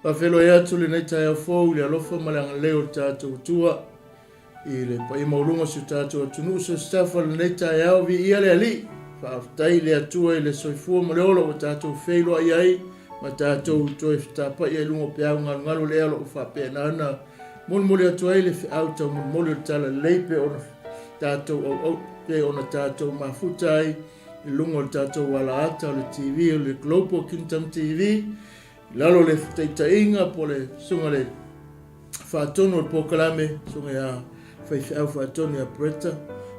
Faafeiloai atu lenei taeao fou i le alofa ma le agalelei o le tatou Atua i le paia maualuga o si o tatou atunuu so se tafa o lenei taeao. Viia le Alii, faafetai i le Atua i le soifua ma le ola ua tatou feiloai ai ma tatou toe fetapai ai i luga o peau galugalu o le ea o lo o faapena ona molimoli atu ai le feau taumolimoli o le talalelei pe ona tatou auau pe ona tatou mafuta ai i luga o le tatou alaata o le TV o le Global Kingdom TV i lalo o le taitaiga po o le susuga le faatonu o le polokalame, susuga ia faifeau faatonu ia Bretta,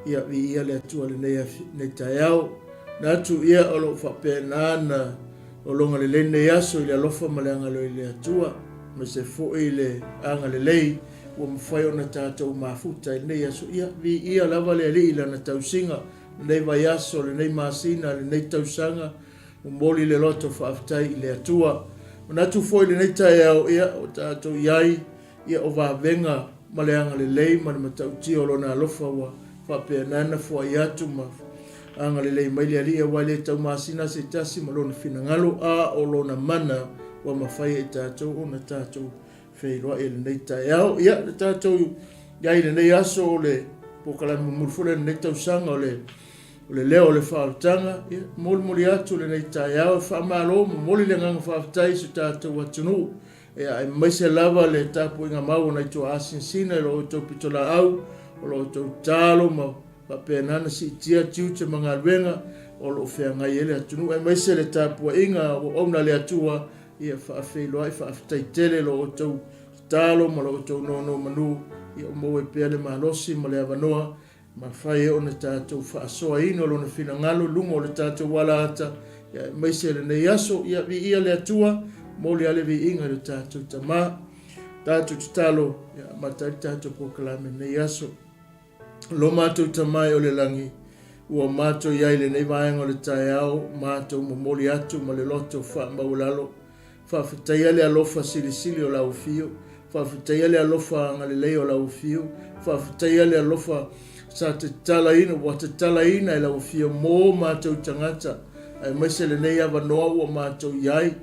ia viia le Atua lenei, lenei taeao. Na atu ia o lo o faapena na lologa lelei lenei aso i le alofa ma le agalelei o le Atua, aemaise foi le agalelei ua mafai ona tatou mafuta i lenei aso. Ia viia lava le Alii i lana tausiga, lenei vaiaso, lenei masina, lenei tausaga, Momoli le loto faafetai i le Atua. Manatu foi i lenei taeao, ia, o tatou i ai, ia, o vavega ma le agalelei ma le matautia o Lona alofa ua faapena ona foai atu ma agalelei mai le Alii, aua e le taumasina se tasi ma Lona finagalo, a o Lona mana ua mafai e i tatou ona tatou feiloai i lenei taeao. Ia, le tatou i ai i lenei aso o le polokalame mulimuli foi lea i lenei tausaga o le O le leo o le faaolataga, ia, molimoli atu lenei taeao e faamalo, momoli le agaga faafetai i si o tatou atunuu, ia, aemaise lava le tapuaiga mau a nai tuaasinasina i lo outou pitolaau, o lo outou tatalo ma faapena ona siitia tiute ma galuega o lo o feagai ai le atunuu, aemaise le tapuaiga a auauna a le Atua, ia faafeiloai, faafetai tele lo outou tatalo ma lo outou nonomanu, ia maua ai pea le malosi ma le avanoa Mafai ai ona tatou faasoaina o Lona finagalo i luga o le tatou alaata, aemaise lenei aso. Ia viia le Atua, momoli lava le viiga i lo tatou Tama. Tatou tatalo, ia amata ai le tatou polokalame i lenei aso. Lo matou Tama e o le lagi, ua matou i ai i lenei vaega o le taeao, matou momoli atu ma le loto faamaualalo Faafetaia le alofa silisili o lau afio, faafetaia le alofa agalelei o lau afio, faafetaia le alofa sa tatalaina, ua tatalaina e lau afio mo matou tagata, aemaise lenei avanoa ua matou i ai,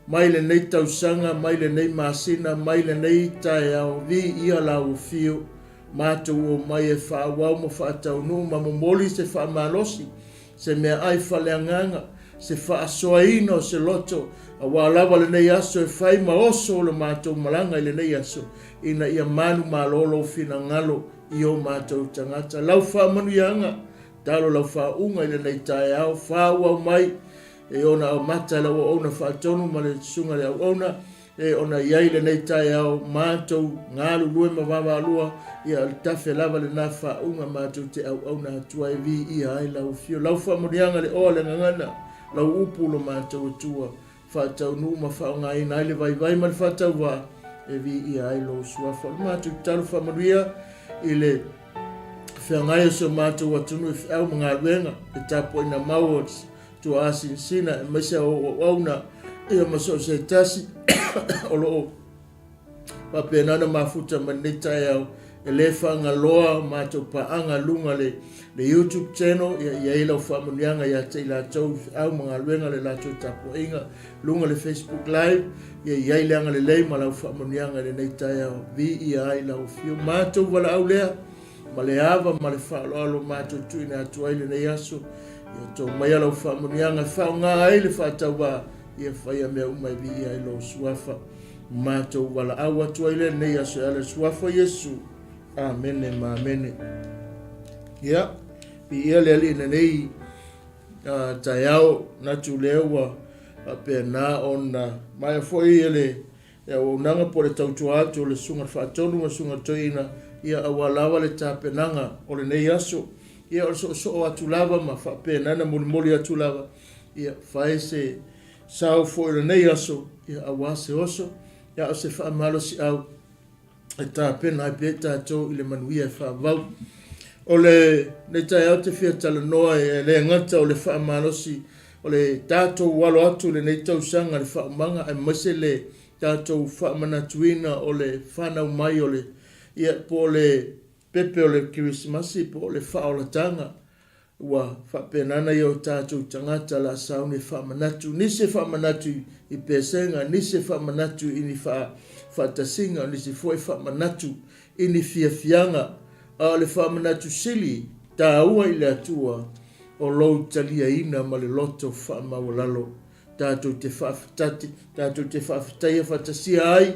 mai lenei tausaga, mai lenei masina, mai lenei taeao, viia lau afio, matou omai e faaauau ma faataunuu ma momoli se faamalosi se meaai faaleagaga, se faasoaina o se loto, aua lava lenei aso e fai ma oso o le matou malaga i lenei aso, ina ia manumalo lou finagalo i o matou tagata. Lau faamanuiaga, talo lau faauuga i lenei taeao, faaauau mai e ona amata e lau auauna faatonu ma le susuga i le auauna, E ona i ai lenei taeao matou galulue ma vaavaalua, ia o le tafe lava lena faauuga matou te auauna atu ai, viia ai lau afio, lau faamanuiaga le oa le gagana, lau upu lo matou Atua, faataunuu ma faaaogaina ai le vaivai ma le faatauvaa e viia ai lou suafa. O le matou tatalo faamanuia i le feagai o si o matou atunuu i feau ma galuega, le tapuaiga mau o Tuaasinasina aemaise o auauna ia ma so o se tasi o lo o faapena ona mafuta mai lenei taeao e le faagaloa matou paaga luga le, le YouTube channel ia i ai lau faamanuiaga ia te i latou i feau ma galuega le latou tapuaiga luga le Facebook live ia i ai le agalelei ma lau faamanuiaga i lenei taeao viia ai lau afio matou valaau lea ma le ava ma le faaaloalo matou tuuina atu ai lenei aso. Ia tou maia lau faamanuiaga e faaaoga ai le faatauvaa, ia faia mea uma e viia ai lou suafa. Matou valaau atu ai lenei aso e ala i le suafa o Iesu. Amene ma amene. Ia, viia le Alii i lenei uh, taeao, natu lea ua faapena ona maea foi le Le auaunaga po o le tautua atu o le Susuga i le Faatonu ma le Susuga i le Toeaina, ia aua lava le tapenaga o lenei aso. Ia o le soosoo atu lava ma faapena ona molimoli atu lava, ia fai se sao foi o lenei aso, ia aua se oso, ia o se faamalosiau e tapena ai pea i tatou i le manuia e faavavau. O lenei taeao ou te fia talanoa e le gata o le faamalosi o le tatou alo atu i lenei tausaga i le faaumaga aemaise le tatou faamanatuina o le fanau mai o le, ia, po o le pepe o le Kerisimasi po o le faaolataga. Ua faapena nai o tatou tagata la sauni e faamanatu, nisi e faamanatu i pesega, nisi e faamanatu i ni faatasiga, nisi foi e faamanatu i ni fiafiaga, a o le faamanatu sili taua i le Atua o lou taliaina ma le loto faamaualalo. Tatou te faafetati, tatou te faafetaia faatasia ai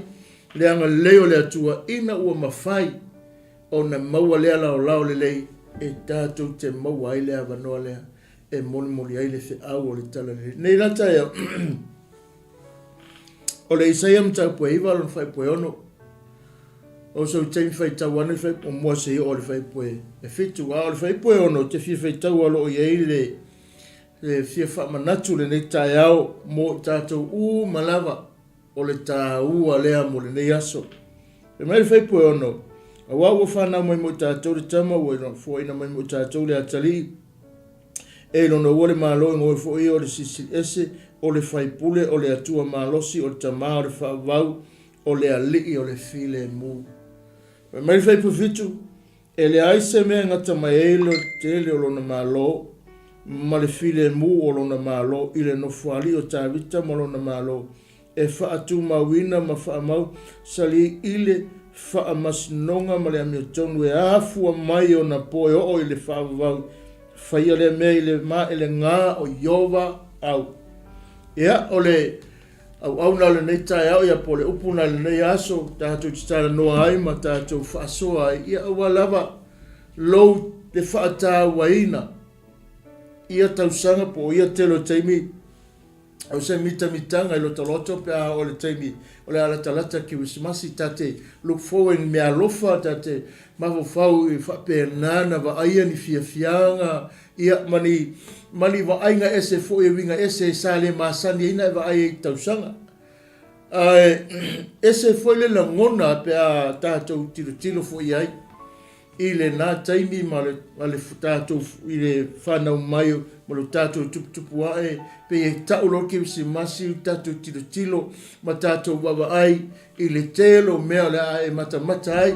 le agalelei o le Atua ina ua mafai ona maua lea laolao lelei e tatou te maua ai le avanoa lea e molimoli ai le feau o le Talalelei. Nei la taeao, o le Isaia mataupu e 9 lona fuaiupu e 6. O sou taimi faitau ane le fuaiupu muamua seia oo i le fuaiupu e 7. A o le fuaiupu e 6, ou te fia faitau o lo o i ai le le fia faamanatu lenei taeao mo i tatou uma lava o le taua lea mo lenei aso. Fai mai le fuaiupu e 6, Auā ua fanau mai mo i tatou le tama, ua foaina mai mo i tatou le atalii, e i lona ua le Malo, e goe foi ia o le Silisili Ese, o le Faipule, o le Atua malosi, o le Tamā o le Faavavau, o le Alii o le Filemu. Fai mai le fuaiupu 7, E leai se mea e gata mai ai le tele o lona malo ma le filemu o lona malo i le nofoalii o Tavita ma lona malo, e faatumauina ma faamau sali i le faamasinoga ma le amiotonu e afua mai ona po e oo i le faavavau, faia lea mea i le maelegā o Ieova au. Ia, o le auauna o lenei taeao, ia po o le upu na i lenei aso tatou te talanoa ai ma tatou faasoa ai, ia aua lava lou le faatauaina ia tausaga po o ia tele o taimi o se mitamitaga i lotoloto pe a oo i le taimi o le a latalata Kerisimasi, ta te look forward i meaalofa, ta te mafaufau i faapena na vaaia ni fiafiaga, ia, ma ni, ma ni vaaiga ese foi e uiga ese sa le masani ai na e vaai ai i tausaga. Ae ese foi le lagona pe a tatou tilotilo foi i ai i lena taimi ma le, ma le tatou, i le fanau mai ma lo tatou tuputupu ae, pei e tau loa le Kerisimasi i tatou tilotilo ma tatou vaavaai i le tele o mea o le a e matamata ai.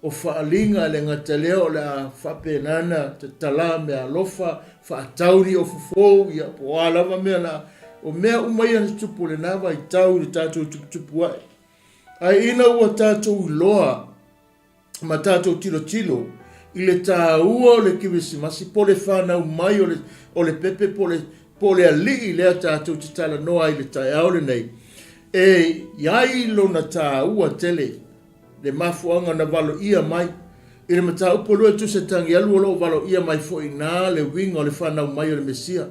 O faaaliga le gata lea o le a faapena na tatala meaalofa, faatau ni ofu fou, ia po o a lava mea la. O mea uma ia na tutupu i lena vaitau i le tatou tuputupu ae. Ae ina ua tatou iloa ma tatou tilotilo i le taua o le Kerisimasi po o le fanau mai o le, o le pepe po o le, po o le alii lea tatou te talanoa ai i le taeao lenei, e i ai lona taua tele le mafuaaga na valoia mai. I le mataupu e lua e tusa e Tagialu o lo o valoia mai foi i ina le uiga o le fanau mai o le Mesia.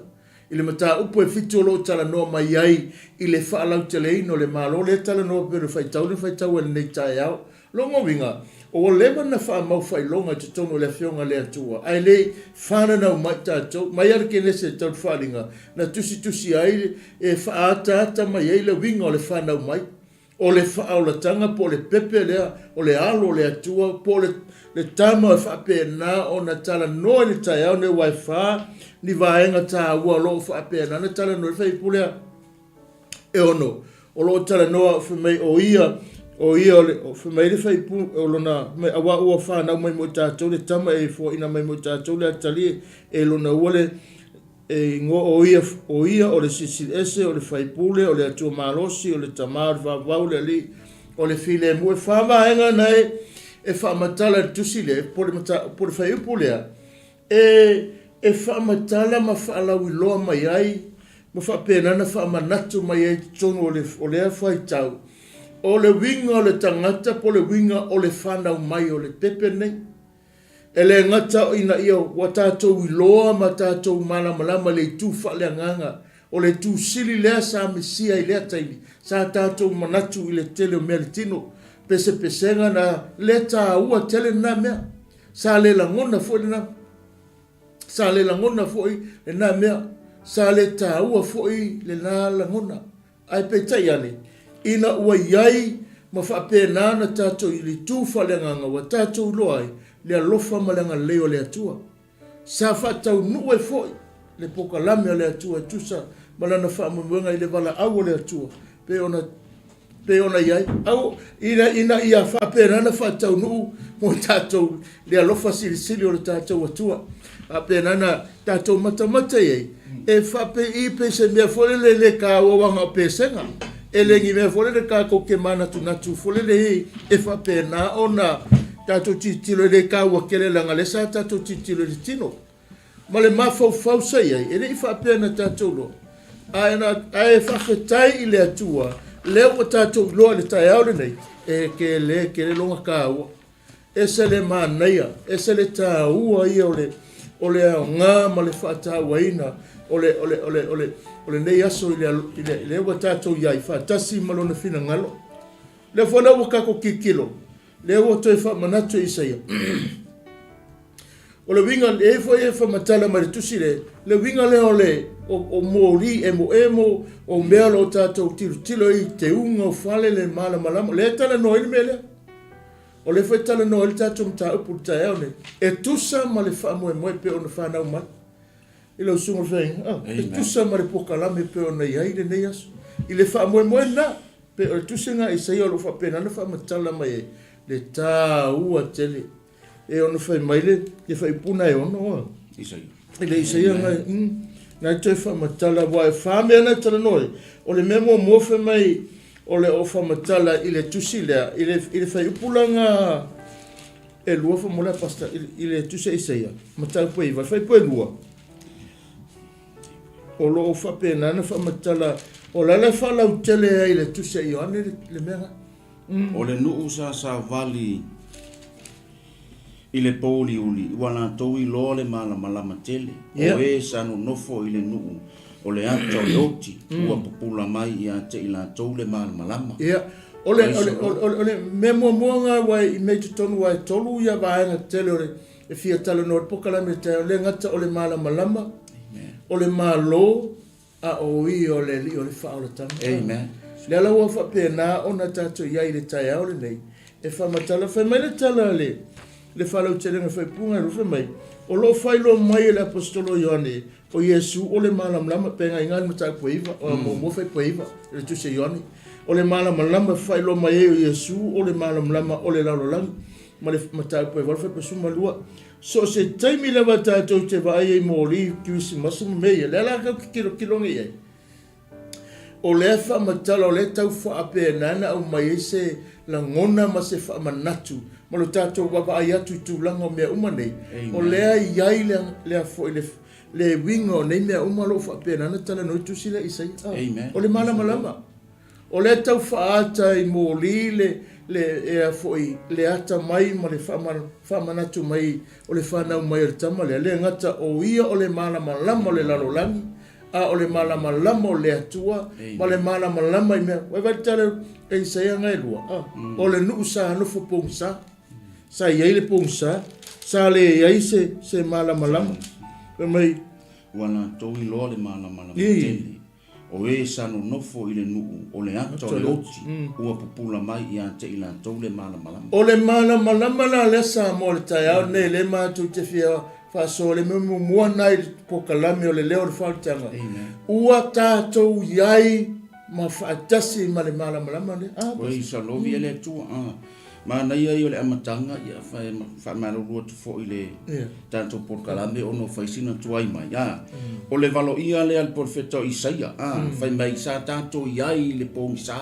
I le mataupu e fitu o lo o talanoa mai ai i le faalauteleina o le Malo lea talanoa pei o le faitau le faitau ai lenei taeao. Lona uiga, ua leva na faamau faailoga i totonu o le Afioga a le Atua, ae le i fananau mai tatou. Mai lava le Kenese e tau le faaaliga na tusitusi ai e faaataata mai ai le uiga o le fanau mai. O le faaolataga po o le pepe lea, o le alo o le Atua, po o le, le tama e faapena ona talanoa i le taeao nei aua e fā ni vaega taua o lo o faapena ona talanoa i le fuaiupu lea e ono. O lo o talanoa fai mai o ia, o ia o le, fai mai le fuaiupu o lona, mai auā ua fanau mai mo i tatou le tama e foaina mai mo i tatou le atalii e lona ua le, E igoa o ia, o ia o le Silisili Ese, o le Faipule, o le Atua Malosi, o le Tama, o le Faavavau, o le Alii, o le Filemu. E fā vaega na e, e faamatala i le tusi lea, po o le, po o le fuaiupu lea, e, e faamatala ma faalauiloa mai ai, ma faapena ona faamanatu mai ai i totonu o le, o lea faitau, o le uiga o le tagata po o le uiga o le fanau mai o le pepe lenei. E le gata ina ia ua tatou iloa ma tatou malamalama i le itu faaleagaga, o le itu sili lea sa misia i lea taimi, sa tatou manatu i le tele o mea i le tino, pesepesega na le taua tele lena mea. Sa le lagona foi lena, sa le lagona foi lena mea, sa le taua foi lena lagona. Ae peitai ane, ina ua i ai ma faapena ona tatou i le itu faaleagaga ua tatou iloa ai le alofa ma le agalelei o le Atua. Sa faataunuu ai foi le pokalame a le Atua e tusa ma lana faamoemoega i le valaau o le Atua pei ona pei ona i ai. Au, ina, ina ia faapena ona faataunuu mo tatou le alofa silisili o le tatou Atua. Faapena na tatou matamata i ai, e faapei pei se mea foi lele e le taua aua na o pesega. E le ni mea foi lele tatou te manatunatu foi lele e faapena ona tatou tilotilo e le taua tele leaga o lea sa tatou tilotilo i le tino. Ma le mafaufau sa i ai, e le i faapea na tatou iloa. Ae, na, ae faafetai i le Atua, lea ua tatou iloa i le taeao lenei, e tele tele lona taua. Ese le manaia, ese le taua ia o le, o le aoga ma le faatauaina o le, o le, o le, o le, o lenei aso i le, i le, lea ua tatou i ai faatasi ma lona finagalo. Lea foi la ua tatou tilotilo, lea ua toe faamanatu e Isaia. O le uiga, e i ai foi e faamatala mai le tusi lea, le uiga lea o le o, o moli emoemo, o mea o lo o tatou tilotilo ai i teuga o fale le malamalama. Lea e talanoa ai le mea lea. O lea foi e talanoa ai le tatou mataupu i le taeao nei. E tusa ma le faamoemoe pei ona fanau mai i lau susuga i le feagaiga. Ah, e tusa ma le polokalame pei ona i ai lenei aso. I le faamoemoe lena, pei o le tusi lena a Isaia o lo o faapena ona faamatala mai ai le taua tele. E ono fai mai le le faipuna e ono a. Isaia. I le Isaia na na toe faamatala aua e fa mea na talanoa ai. O le mea muamua fai mai o le o faamatala i le tusi lea i le i le faiupulaga e lua faamolemole pastor i le tusi a Isaia mataupu e 9 faiupu e 2 o lo o faapena ona faamatala o le ala e faalautele ai i le tusi a Ioane le mea lena. O le nuu sa savali i le pouliuli, ua latou iloa le malamalama tele, o e sa nonofo i le nuu o le ata o le oti, ua pupula mai ia te i latou le malamalama. Ia, o le, o le, o le, o le mea muamua lena aua i mea i totonu aua e tolu ia vaega tetele o le e fia talanoa i le polokalame taeao, e le gata o le malamalama, o le Malo, A o ia o le Alii o le faaolataga. Amen. Lea la ua faapena ona tatou i ai i le taeao lenei, e faamatala, fai mai le tala a le, le faalautelega faaipuga e fai mai, o lo o faailoa mai e le Aposetolo Ioane, o Iesu o le malamalama, pe gaiga le mataupu e 9, mm. muamua faaipu e 9, le tusi a Ioane, o le malamalama e faailoa mai ai o Iesu o le malamalama o le lalolagi, ma le mataupu e 8 faaipu 12. So o se taimi lava tatou te vaai ai moli Kerisimasi ma mea ia, lea la tatou te tilotilo nei i ai. O lea faamatala, o lea tau faapena na aumai ai se lagona ma se faamanatu ma lo tatou vaavaai atu i tulaga o mea uma nei. O lea e i ai le, lea foi le, le uiga o nei mea uma o lo o faapena ona talanoa i tusi lea Isaia. Amen. O le malamalama. O lea tau faaata i moli le, le, ea foi, le ata mai ma le faamanatu mai o le fanau mai o le tama lea, le gata o ia o le malamalama o le lalolagi, a o le malamalama o le Atua, ma le malamalama i mea. Ua vaai le tala e Isaia na e lua, a, o le nuu sa nofo pogisa, sa i ai le pogisa, sa le i ai se, se malamalama. Fai mai. Ua latou iloa le malamalama tele. O e sa nonofo i le nuu o le ata o le oti, ua pupula mai ia te i latou le malamalama. O le malamalama la lea Samoa i le taeao lenei lea matou te fia faasoa le mea muamua lena i le polokalame o le leo o le faaolataga ua tatou i ai ma faatasi ma le malamalama lea. Ah, Oi, salovi e le Atua. Ah. Manaia ia o le amataga, ia faamalulu atu foi i le tatou polokalame ona o fai sina tuai mai. A, o le valoia lea a le Perofeta o Isaia, a, fai mai sa tatou i ai i le pogisa,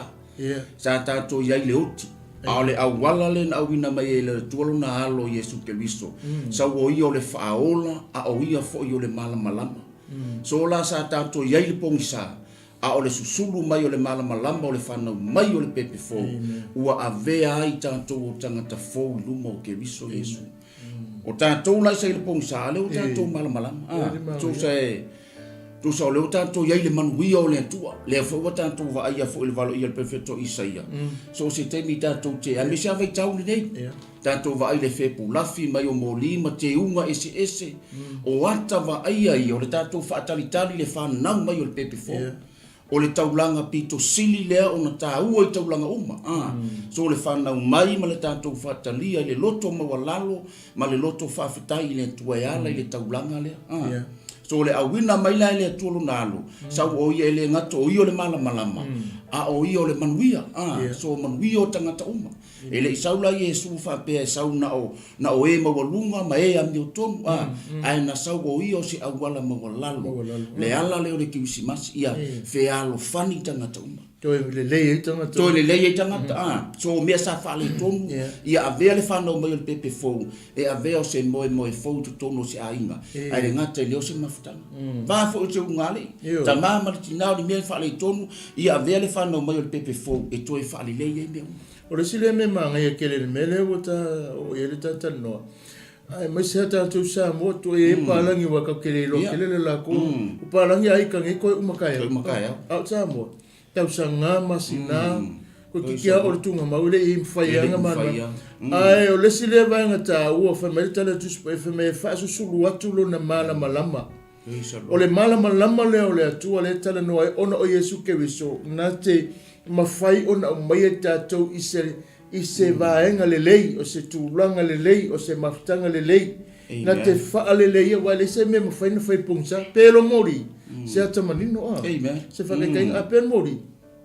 sa tatou i ai i le oti, a o le auala lea na auina mai ai e le Atua lona Alo Iesu Keriso, sau o ia o le faaola, a o ia foi o le malamalama. So la sa tatou i ai i le pogisa, A o le susulu mai o le malamalama o le fanau mai o le pepe fou, ua avea ai tatou o tagata fou i luma o Keriso Iesu. O tatou la i sa i le pogisa, a lea ua tatou malamalama. A, tusa e, tusa o lea ua tatou i ai i le manuia o le Atua. Lea foi ua tatou vaaia foi i le valoia o le Perofeta o Isaia. So o se taimi tatou te, aemaise lava vaitau lenei. Tatou vaai le fepulafi mai o moli ma teuga eseese, o ata vaaia ia o le tatou faatalitali le fanau mai o le pepe fou. O le taulaga pito sili lea ona taua i taulaga uma. A, so le fanau mai ma le tatou faatalia i le loto maualalo ma le loto faafetai i le Atua e ala i le taulaga lea. A, so le auina mai la e le Atua lona alo, sau o ia e le gata o ia o le malamalama, a o ia o le manuia. A, so manuia o tagata uma. E le i sau la Iesu faapea e sau na o, na o e maualuga ma e amiotonu, a, ae na sau o ia o se auala maualalo, le ala lea o le Kerisimasi, ia fealofani tagata uma. Toe lelei ai tagata. Toe lelei ai tagata, a. So o mea sa faaletonu, ia avea le fanau mai o le pepe fou, e avea o se moemoe fou i totonu o se aiga, ae le gata i lea o se mafutaga. Va foi o se ulugalii, tama ma le tina o le mea e faaletonu, ia avea le fanau mai o le pepe fou e toe faalelei ai mea uma. O le isi lea mea manaia tele i le mea lea ua ta oo i ai le ta talanoa, aemaise lava tatou Samoa, tua i ai palagi aua tatou te le iloa tele le latou. O palagi a ita nei toe uma taeao, a o Samoa, tausaga, masina, toeitiiti lava o le tuugamau e le i mafai lava ona malamalama. Ae o le isi lea vaega taua, fai mai le tala a le Tusi Paia, fai mai e faasusulu atu lona malamalama. O le malamalama lea o le Atua lea e talanoa ai ona o Iesu Keriso na te mafai ona aumaia i tatou i se, i se vaega lelei, o se tulaga lelei, o se mafutaga lelei, na te faaleleia, aua e leai se mea e mafai ona fai pogisa. Pe lo moli, se ata manino a, se faataitaiga, a pe moli,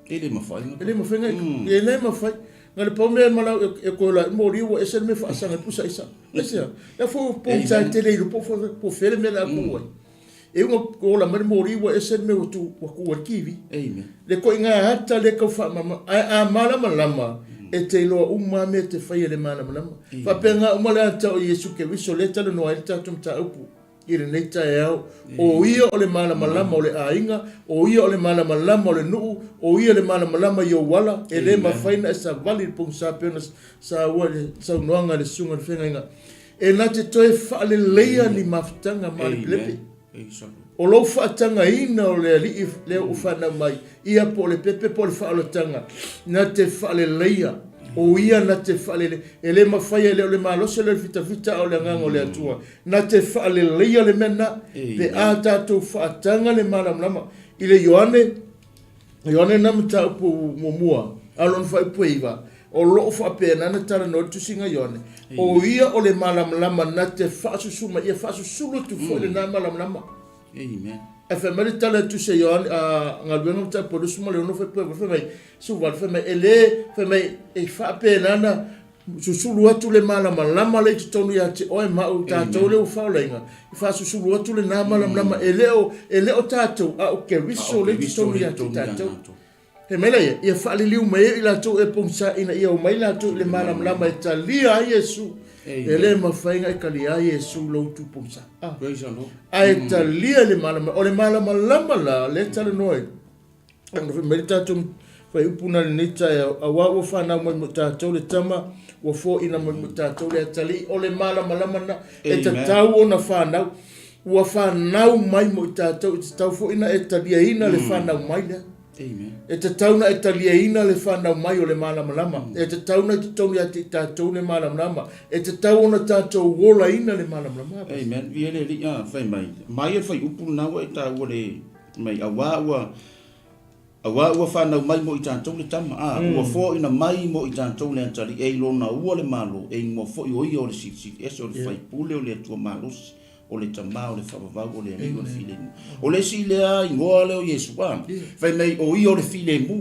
E le mafai. E le mafai, e le mafai. Na le pau mea e malau e koe la moli ua ese le mea faasaga i pusa aisa. Aisea? La fo pogisa e tele i lo po po fele mea la ku ai. E uga ola mai le moli ua ese le mea ua tu ua ku ai le kivi. Amen. Le koiga ata le kau faamama ae a malamalama e te iloa uma lava mea e te faia i le malamalama. Faapena uma le ata o Iesu Keriso lea e talanoa ai le tatou mataupu i lenei taeao. O ia o le malamalama o le aiga, o ia o le malamalama o le nuu, o ia le malamalama i ou ala, e le mafai ona e savali i le pogisa pei ona saua i le saunoaga a le Susuga i le Feagaiga. E na te toe faaleleia ni mafutaga malepelepe. O lou faatagaina o le Alii lea ua fanau mai, ia po o le pepe po o le faaolataga, na te faaleleia. O ia na te faaleleia. E le mafai, e le o le malosi lea o le fitafita a o le Agaga o le Atua. Na te faaleleia le mea lena, pe a tatou faataga le malamalama. I le Ioane, Ioane lena mataupu muamua, a o lona faaiupu e 9, o lo o faapena ona talanoa le tusiga Ioane, o ia o le malamalama na te faasusu mai, ia faasusulu atu foi lena malamalama. Amen. Ae fai mai le tala a le tusi a Ioane, a Galuega Mataupu 26 faipea, fai mai, 18, fai mai, e le, fai mai, e faapena ona Susulu atu le malamalama lea i totonu ia te oe ma au, tatou lea ua faaolaina, e faasusulu atu lena malamalama, e le o, e le o tatou, a o Keriso lea i totonu ia te tatou. Fai mai laia, ia faaliliu mai ai i latou e pogisa ina ia omai latou i le malamalama e talia ai Iesu. E le mafai ona e talia ai Iesu i lou itu pogisa. Ae talia le malamalama. O le malamalama la, lea e talanoa ai, Fai mai le tatou fuaiupu na lenei taeao, auā ua fanau mai mo tatou le Tama, ua foaina mai mo tatou le Atalii. O le malamalama lena e tatau ona fanau. Ua fanau mai mo i tatou, e tatau foi ona e taliaina le fanau mai lea. E tatau ona e taliaina le fanau mai o le malamalama. E tatau ona i totonu ia te i tatou le malamalama. E tatau ona tatou olaina le malamalama. Amen. Ia le alii, a, fai mai, mai le fuaiupu lena ua e taua le Mai, auā ua, auā ua fanau mai mo i tatou le Tama, ā, ua foaina mai mo i tatou le Atalii, e i lona ua le Malo, e ingoa foi o ia o le Silisili Ese, o le Faipule, o le Atua Malosi, o le Tama, o le Faavavau, o le Alii, o le Filemu. O le isi lea ingoa lea o Iesu, ā, fai mai o ia o le Filemu,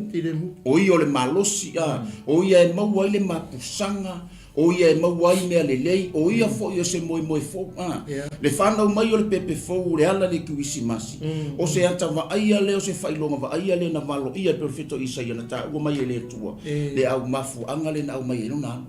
o ia o le Malosi, ā, o ia e maua ai le mapusaga, O ia e maua ai mea lelei, o ia foi o se moemoe fou. A, le fanau mai o le pepe fou, o le ala le Kerisimasi, o se ata vaaia lea, o se faailoga vaaia lea na valoia e le perofeta o Isaia na taua mai e le Atua, le au mafuaaga lea na aumai ai lona alo.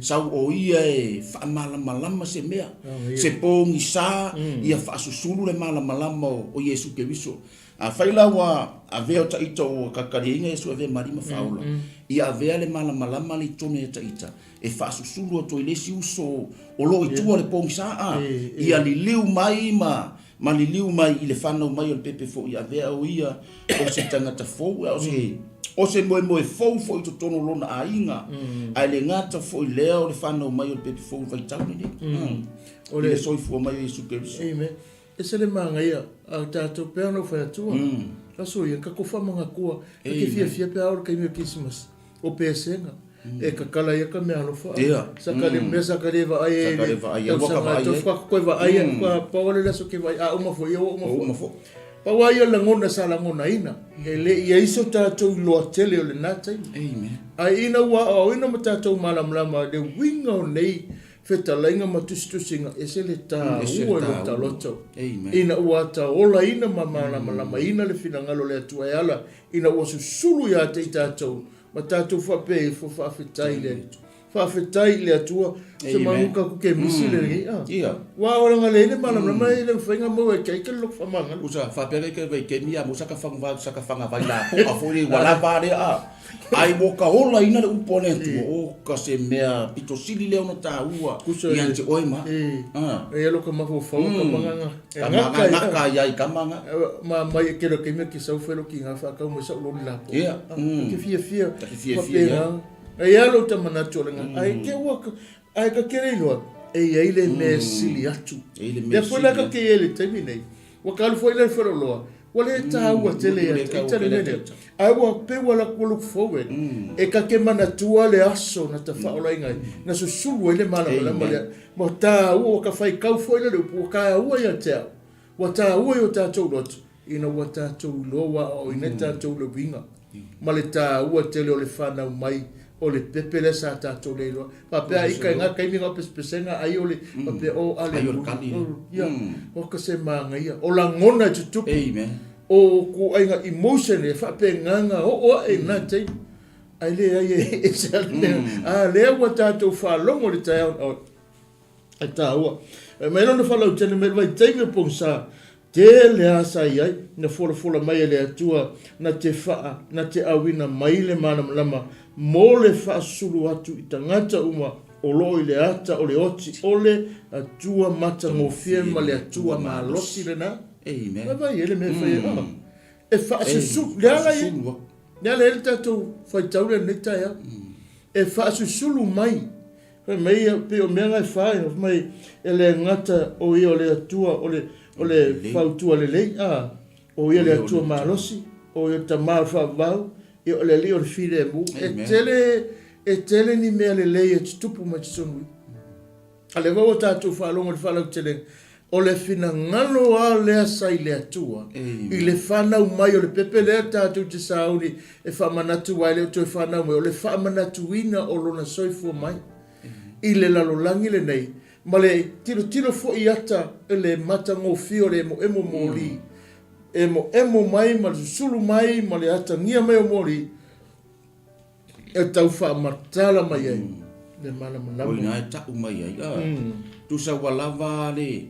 Sau o ia e faamalamalama se mea, se pogisa, ia faasusulu le malamalama o Iesu Keriso. Afai la ua avea o taita ua kakaliaina Iesu e avea ma Alii ma Faaola, ia avea le malamalama le i totonu ia taita e faasusulu atu ai le isi uso o lo o i tua o le pogisa a, ia liliu mai ma ma liliu mai i le fanau mai o le pepe foi ia avea o ia o se tagata fou, a o se o se moemoe fou foi i totonu o lona aiga, ae le gata foi lea o le fanau mai o le pepe fou i le vaitau lenei, O le soifua mai o Iesu Keriso. Amen. Ese le manaia a tatou pea ona ou fai atu aso ia ka kofa manatua ka te fiafia pe a oo le taimi o Kerisimasi o pesega e kakala ia ka mea alofa sa ka le mea sa ka le vaai ai le tausaga atoa faatoa toe vaai ai faatoa pau lea o le aso ke vaai a uma foi ia ua uma foi. Pau lava ia o le lagona sa lagonaina, e le i i ai so tatou iloa tele o lena taimi. Amen. Ae ina ua aoaoina ma tatou malamalama i le uiga o nei fetalaiga ma tusitusiga, ese le taua i lo ta loto. Amen. Ina ua ataolaina ma malamalamaina le finagalo o le Atua e ala ina ua susulu ia te i tatou ma tatou faapea ifo, Faafetai i le Atua. Faafetai i le Atua, se manuka ku ke misi le lenei a. Ia. Ua o langa le ile malamalama le mafai nga maua e kai ke loko faamagalo. Usa faapea ke vai kemi a mo saka fanga saka fanga vai la po a foi le wala va le a. Ai mo ka ola ina le upu a le Atua o ka se mea pito sili lea ona taua ia te oe ma. Ah. E lo ka mafaufau ka manganga. Ka manganga ka ia i ka manga. Ma mai e kelo ke mea ki sau felo ki ngā whakau mai sau loli la po. Ia. Ke fia fia. Ke fia fia. E i ai lou ta manatu o le ga, ai ke ua, ai ka kele iloa, e i ai le mea sili atu. Lea foi la ka ke i ai le taimi nei, ua ka alu foi lea i Faleoloa, ua le taua tele ia te ita le mea lea. Ae ua pei ua ua look forward, e ka ke manatua le aso na tafaolaina ai, na susulu ai le malamalama lea. Ma taua, ua ka faikau foi lea le upu, ua taua ia te au. Ua taua i o tatou loto, ina ua tatou iloa ua aoaoina e tatou le uiga ma le taua tele o le fanau mai o le pepe lea sa tatou le iloa. Faapea a ika i nga taimi nga o pesepesega ai o le faapea o aleluia. Ia, o ka se manaia. O lagona e tutupu. O kuaiga emotion e faapegaga oo ae i lena taimi. Ae leai e ese lava le mea. A lea ua tatou faalogo i le taeao. E taua. E mai lona faalautele mai le vaitaimi o pogisa, tele a sa i ai, na folafola mai e le Atua na te faa, na te auina mai le malamalama mo le faasusulu atu i tagata uma o loo i le ata o le oti o le Atua matagofie ma le Atua malosi lena. Amen. Vaivai e le mea e fai ai. E faasusulu, le ala i, le ala i le tatou faitau lea i lenei taeao. E faasusulu mai Fai mai ia, pei o mea na e fa, fai mai, e le gata o ia o le Atua, o le, o le fautua lelei, a, o ia le Atua malosi, o ia le Tama o le faavavau, ia o le Alii o le filemu. E tele, e tele ni mea lelei e tutupu mai totonu i. A lea foi ua tatou faalogo i le faalautelega, o le finagalo lava lea sa i le Atua, i le fanau mai o le pepe lea tatou te sauni e faamanatu aua e le o toe fanau mai, o le faamanatuina o lona soifua mai i le lalolagi lenei, ma le tilotilo foi i ata i le matagofie o le emoemo moli, emoemo mai ma le susulu mai ma le atagia mai o moli, E tau faamatala mai ai le malamalama. O ina e ta'u mai ai. A, tusa ua lava le,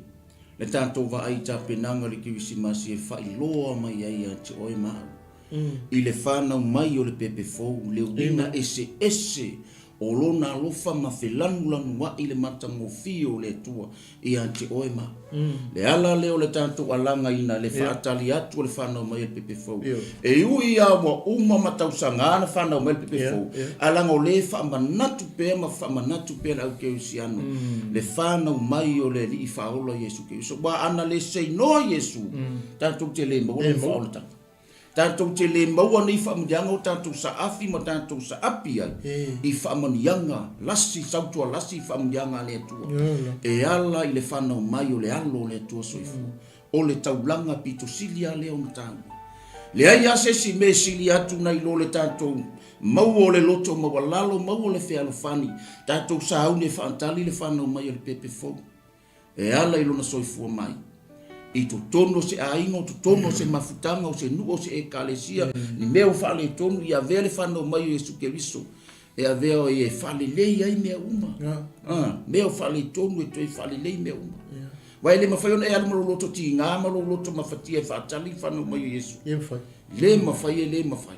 le tatou vaai i tapenaga o le Kerisimasi e faailoa mai ai ia te oe ma au, i le fanau mai o le pepe fou, le uiga eseese o Lona alofa ma felanulanua'i le matagofie o le Atua ia te oe ma au. Le ala lea o le tatou alagaina le faatali atu o le fanau mai o le pepe fou. E ui lava ua uma ma tausaga na fanau mai le pepe fou, ae leaga o lea e faamanatu pea ma faamanatu pea le au kerisiano le fanau mai o le Alii Faaola Iesu Keriso. Aua ana le seinoa Iesu, tatou te le maua lona faaolataga. Tatou te le maua nei faamanuiaga o tatou saafi ma tatou saapi ai i faamanuiaga lasi, sautualasi i faamanuiaga a le Atua, e ala i le fanau mai o le Alo o le Atua Soifua. O le taulaga pito sili lava lea ona taua. Leai lava se isi mea e sili atu nai lo le tatou maua o le loto maualalo, maua o le fealofani, tatou sauni e faatali le fanau mai o le pepe fou. E ala i lona soifua mai i totonu o se aiga, o totonu o se mafutaga, o se nuu, o se ekalesia, ni mea ua faaletonu, ia avea le fanau mai o Iesu Keriso, e avea o ia e faalelei ai mea uma. Ah, mea ua faaletonu e toe faalelei mea uma. Aua e le mafai ona e alu ma lou loto tiga ma lou loto mafatia e faatali le fanau mai o Iesu. Le mafai. Le mafai e le mafai.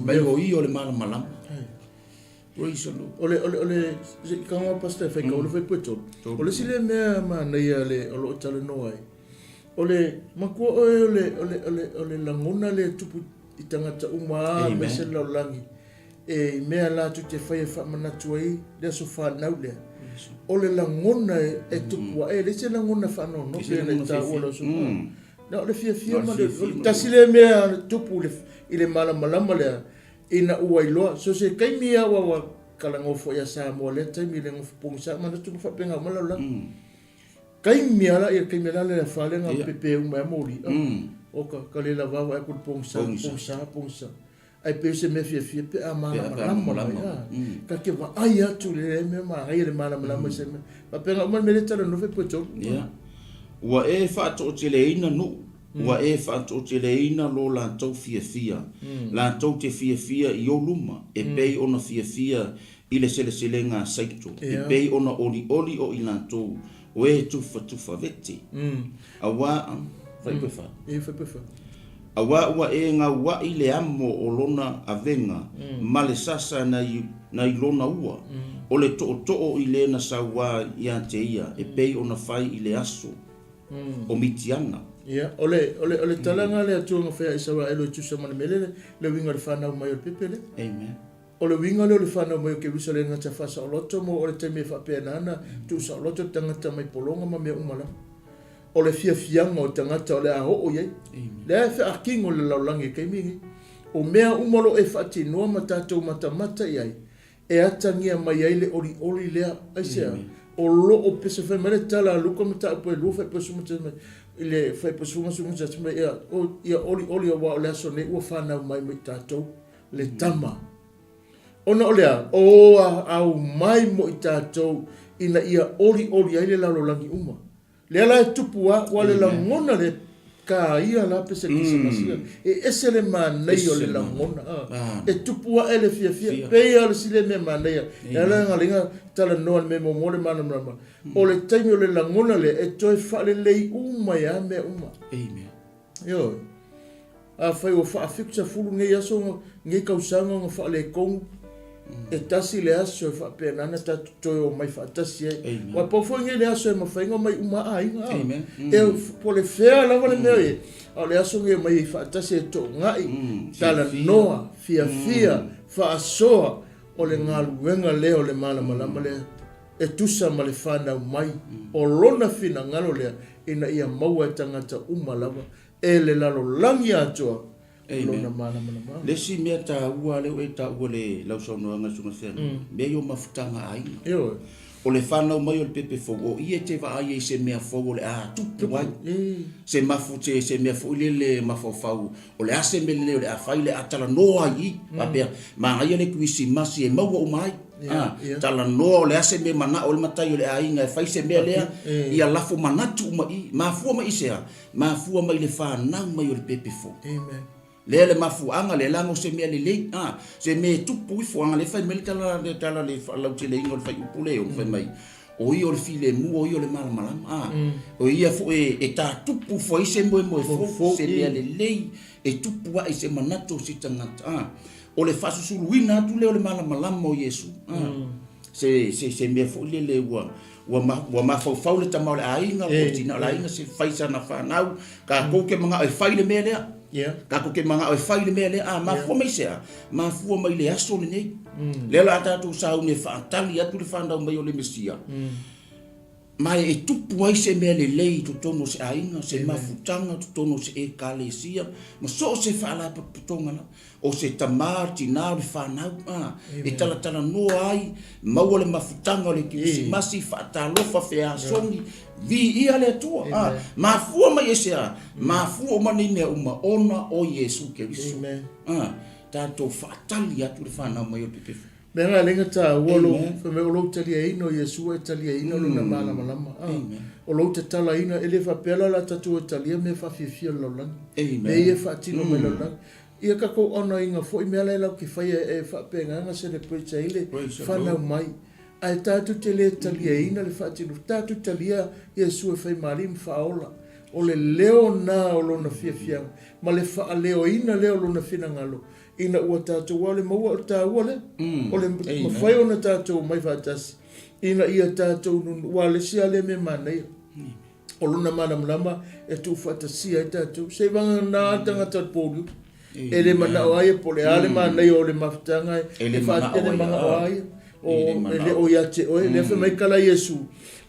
Mai o ia o le malamalama. Praise the Lord. O le, o le, o le, se i kanga pastor e whai kau le whai pue tolu. O le isi lea mea manaia le, o loo talanoa ai. O le, makua oe o le, o le, o le, o le lagona lea e tupu i tagata uma a, aemaise le lalolagi, e i mea latou te faia e faamanatu ai le aso fanau lea. O le lagona e, e tupu ae, e leai se lagona faanoanope na i taua le aso fanau. Na o le fiafia ma le, o le tasi lea mea tupu i le, i le malamalama lea, Ina ua iloa, so se taimi a ua ua kala nofo ia Samoa lea taimi le nofo pogisa manatu ma faapena uma lalolagi. Taimi lava ia taimi la le afa lea na pepe uma ai moli. Oka ka le lava vaai atu i le pogisa, pogisa, pogisa. Ae pei o se mea fiafia pe a malamalama mai a. Ta te vaai atu i le mea manaia le malamalama i se mea. Faapena uma le mea lea e talanoa fai po tolu. Ia. Ua e faatoateleina nuu, ua e faatoateleina lo latou fiafia, latou te fiafia i ou luma, e pei ona fiafia i le seleselega a Saito, e pei ona olioli o i latou o e tufatufa vete. Auā, fai pe fa. E fai pe fa. Auā ua e gauaʻi le amo o lona avega ma le sasa nai nai lona ua, o le toʻotoʻo i le na sauā iā te ia e pei ona fai i le aso o Mitiana. Ia, o le, o le, o le talaga lea Atua na faia Isaraelu e tusa ma le mea lea, le uiga o le fanau mai o le pepe lea. Amen. O le uiga lea o le fanau mai o Keriso le gata faasaoloto mo o le taimi e faapena ana tuusaoloto le tagata mai pologa ma mea uma lava. O le fiafiaga o tagata o le a oo i ai. Lea e feakino le lalolagi i le taimi lenei. O mea uma o lo o e faatinoa ma tatou matamata i ai, e atagia mai ai le olioli lea. Aisea? O lo o pese fai mai le tala a Luka mataupu e lua faipea suma tasi mai i le faipea suma suma tasi mai ia, ia olioli aua o le aso nei ua fanau mai ma i tatou. le tama. Ona o le a? O a aumai mo i tatou ina ia olioli ai le lalolagi uma. Lea la e tupu a, ua le lagona le ka ia la pese Kerisimasi. E ese le manaia o le lagona. E tupu ae le fiafia. Pei lava o le sili mea manaia. E ala na lenga talanoa le mea muamua le malamalama. O le taimi o le lagona lea e toe faalelei uma ai lava mea uma. Amen. Ioe. Afai ua faafitusefulu nei aso, nei tausaga ona faaletonu, e tasi le aso e faapena ona tatou toe omai faatasi ai. Aua pau foi nei le aso e mafai ona omai uma lava aiga. A. E po o le fea lava le mea o i ai, a o le aso nei e omai ai faatasi e toonai, talanoa, fiafia, faasoa, o le galuega lea o le malamalama lea e tusa ma le fanau mai o lona finagalo lea ina ia maua e tagata uma lava e le lalolagi atoa lona malamalamaga. Le isi mea taua lea ua e taua i lau saunoaga Susuga Feagai, mea ia o mafutaga a aiga. Ioe. O le fanau mai o le pepe fou, o i e te vaai ai i se mea fou o le a tupu ai. Se mafu, se mea foi lele mafaufau, o le a se mea lelei o le a fai, o le a talanoa ai i i. Faapea, manaia le Kerisimasi e maua uma ai. A, talanoa o le a se mea e manao ai le matai o le aiga e fai se mea lea, ia lafo manatu uma i i. Mafua mai i se a? Mafua mai i le fanau mai o le pepe fou. Amen. Lea le mafuaaga, lea laga o se mea lelei, a, se mea e tupu ifo, a lea fai mai le tala, le tala le faalauteleina o le faiupu lea, fai mai, o ia o le filemu, o ia o le malamalama, a, o ia foi e tatupu ifo ai se moemoe fou, se mea lelei e tupu ae i se manatu o se tagata, a, o le faasusuluina atu lea o le malamalama o Iesu, a, se mea foi lele ua, ua mafaufau le tama o le aiga, po o le tina o le aiga, se fai sana fanau, tatou te manao e fai le mea lea. Tatou te manao e fai le mea lea. A mafua mai se a? Mafua mai le aso lenei. Lea o le a tatou sauni e faatali atu le fanau mai o le Mesia. Ma e tupu ai se mea lelei i totonu o se aiga, se mafutaga, totonu o se ekalesia, ma so o se faalapotopotoga lava. O se tama, tina, o le fanau, a, e talatalanoa ai, maua le mafutaga o le Kerisimasi, faatalofa, feasogi, viia le Atua. A, mafua mai e se a? Mafua uma nei mea uma ona o Iesu Keriso. A, tatou faatali atu le fanau mai o le pepefu. Mea la lenga taua lou, fai mai o lou taliaina o Iesu e taliaina lona malamalama. A, o lou tatalaina, e le faapea la o le a tatou talia mea faafiafia o le lalolagi. Mea ia e faatino mai le lalolagi. Ia tatou onoina foi mea la e latou te faia e faapena ona celebrate ai le fanau mai. Ae tatou te le taliaina le faatino, tatou talia Iesu e fai ma Alii ma Faaola. O le leo na o Lona fiafiaga ma le faaleoina lea o Lona finagalo ina ua tatou aua o le maua o le taua lea. O le mafai ona tatou omai faatasi ina ia tatou nunu, aua o le isi lava lea mea manaia. O lona malamalama e tuufaatasia ai tatou. Seiavagana le tagata o le pouliuli. E le manao lava ia po o le a le manaia o le mafutaga e le manao lava ia. E le o ia te oe. Lea fai mai tala a Iesu.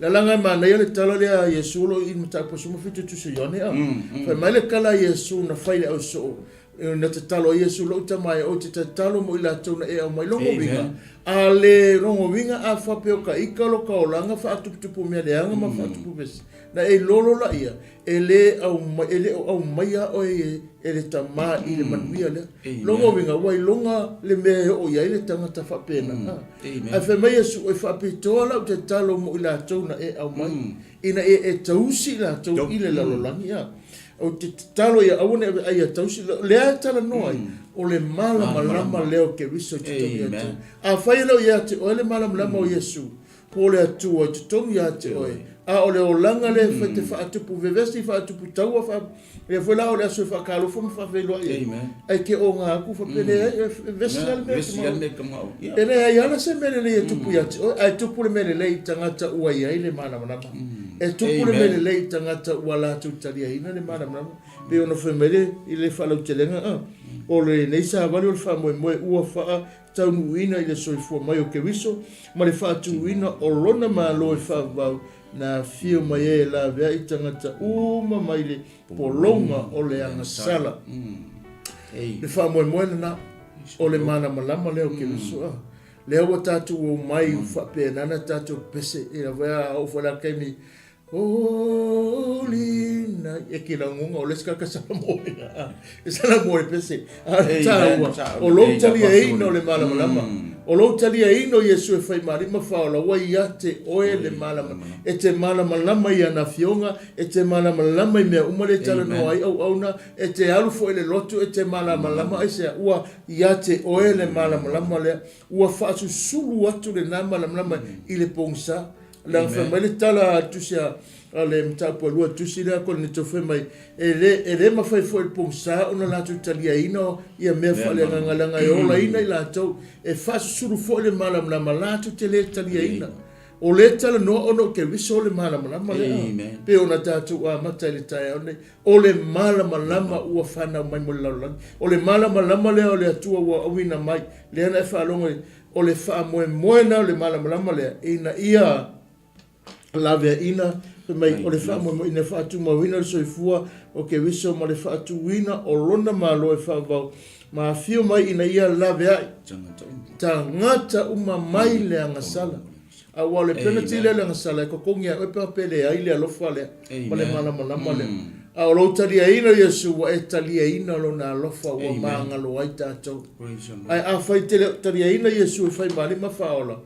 Lalaga e manaia le tala lea a Iesu o lo o i Mataupu 17 Tusi o Ioane. Fai mai le tala a Iesu na fai i le ausoo. Na tatalo ai Iesu, Lou Tama e, ou te tatalo mo i latou na e aumai. Lona uiga, A le logoina a faapea o ka ika lo ka olaga faatuputupu mea leaga ma faatupu vesi, na e iloa loa laia, e le aumai, e le o aumaia oe e le Tama i le manuia lea. Lona uiga, ua iloga le mea e oo i ai le tagata faapena. Ae fai mai Iesu, E faapitoa lau tatalo mo i latou na e aumai, ina ia e tausi i latou i le lalolagi. Ou te tatalo ia aua ne i aveai ia tausi, lea e talanoa ai, o le malamalama lea o Keriso i totonu ia te oe. Afai e le o ia te oe le malamalama o Iesu, po o le Atua i totonu ia te oe, a o le olaga lea e fai te faatupu vevesi, faatupu taua, faa, lea foi la o le aso e faatalofa ma faafeiloai ai, ae te oga atu faapea, leai, e vesi lava le mea e te maua. E leai lava se mea lelei e tupu ia te oe, ae tupu le mea lelei i tagata ua i ai le malamalama. E tupu le mea lelei i tagata ua latou taliaina le malamalama. E pei ona fai mai le, i le faalautelega, o lenei savali o le faamoemoe ua faa taunuuina i le soifua mai o Keriso ma le faatuina o lona Malo e faavavau na afio mai ai e laveai tagata uma mai le pologa o le agasala. Le faamoemoe lena o le malamalama lea o Keriso. Lea ua tatou omai faapena na tatou pese i lava a oo foi la taimi Holy night. E ke laugoga o le isi kaka Samoa. E Samoa le pese. A o le taua, o lou taliaina o le malamalama. O lou taliaina o Iesu e fai ma Alii ma Faaola, ua ia te oe le malamalama. E te malamalama i ana afioga, e te malamalama i mea uma lea e talanoa ai auauna, e te alu foi i le lotu e te malamalama, aisea? Ua ia te oe le malamalama lea. Ua faasusulu atu lena malamalama i le pogisa. Leaga fai mai le tala a le tusi a le mataupu a lua tusi lea a Korinito fai mai, e le, e le mafai foi e le pogisa ona latou taliaina ia mea faaleagaga leaga e olaina i latou, e faasusulu foi le malamalama latou te le taliaina. O lea e talanoa ona o Keriso le malamalama lea. Pei ona tatou amata i le taeao nei, o le malamalama ua fanau mai mo le lalolagi. O le malamalama lea o le Atua ua auina mai, lea na e faalogo i O le faamoemoe lena o le malamalama lea ina ia laveaiina, fai mai, o le faamoemoe ina ia faatumauina le soifua o Keriso ma le faatuina o lona Malo e faavavau ma afio mai ina ia laveai tagata uma mai le agasala. Aua o le penalty lea o le agasala e totogi ia oe pe a pe leai le alofa lea ma le malamalama lea. A o lou taliaina o Iesu ua e taliaina lona alofa ua magalo ai tatou. Ae afai e te le o taliaina Iesu e fai ma Alii ma Faaola,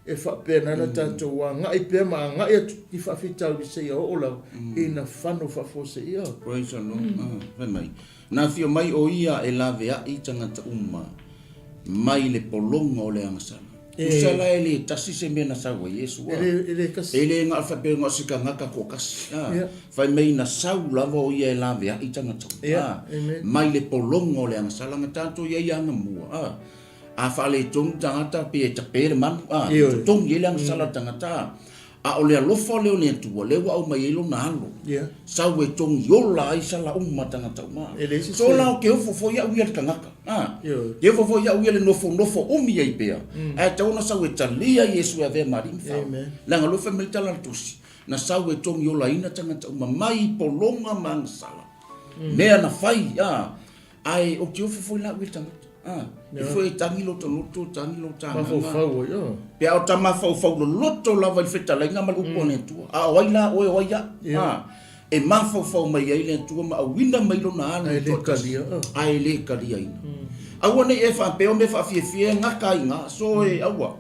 e faapena ona tatou agai pea ma agai atu i faafitauli seia oo lava ina fano faafuaseia. Praise the Lord. Fai mai, Na afio mai o ia e laveai tagata uma mai le pologa o le agasala. Tusa la e le tasi se mea na sau ai Iesu a. E le tasi. E le na o le faapea na o se tagata toatasi a. Fai mai na sau lava o ia e laveai tagata uma a. Mai le pologa o le agasala na tatou i ai agamua a. A faaletonu tagata pe e tape le manu a. Totogi ai le agasala a le tagata a. A o le alofa lea o le Atua, lea ua aumai ai Lona Alo, sau e togi ola ai sala uma tagata uma. So la o ke ofo foi au ia le tagata, a, ke ofo foi au ia le nofonofo umi ai pea, ae tatau ona sau e talia Iesu e avea ma Alii ma Faaola. Leaga o lea fai mai le tala a le Tusi, na sau e togi olaina tagata uma mai pologa ma agasala, mea na fai, a, Ae ou te ofo foi la au i le tagata. A, e foi e tagi lota loto, tagi lota agaga. Mafaufau ai, o. Pe a o ta mafaufau loloto lava i le fetalaiga ma le upu a le Atua. A o ai la oe, o ai au? A, e mafaufau mai ai le Atua ma auina mai lona alo i toatasi. Ae le kalia. Ae le kaliaina. Aua ne i e faapea o mea faafiafia e gata ai na, so e aua.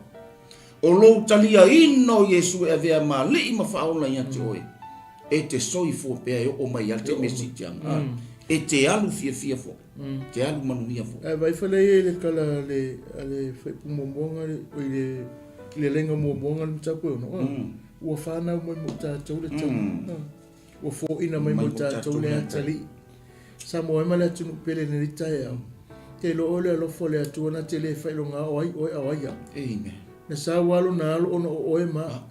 O lou taliaina o Iesu e avea ma Alii ma Faaola ia te oe, e te soifua pea e oo mai lava le taimi e siitiaga. A, e te alu fiafia foi, te alu manuia foi. Ae vaai fale ia i le tala a le, a le faaipu muamua le, oi le, i le laina muamua le mataupu e ono, a, ua fanau mai mo tatou le tama, a, ua foina mai mo tatou le atalii. Samoa e ma le atunuu pele i lenei taeao, te iloa oe le alofa o le Atua na te le faailoga o ai oe a o ai au. Amen. Na sau lava lona alo ona o oe ma au,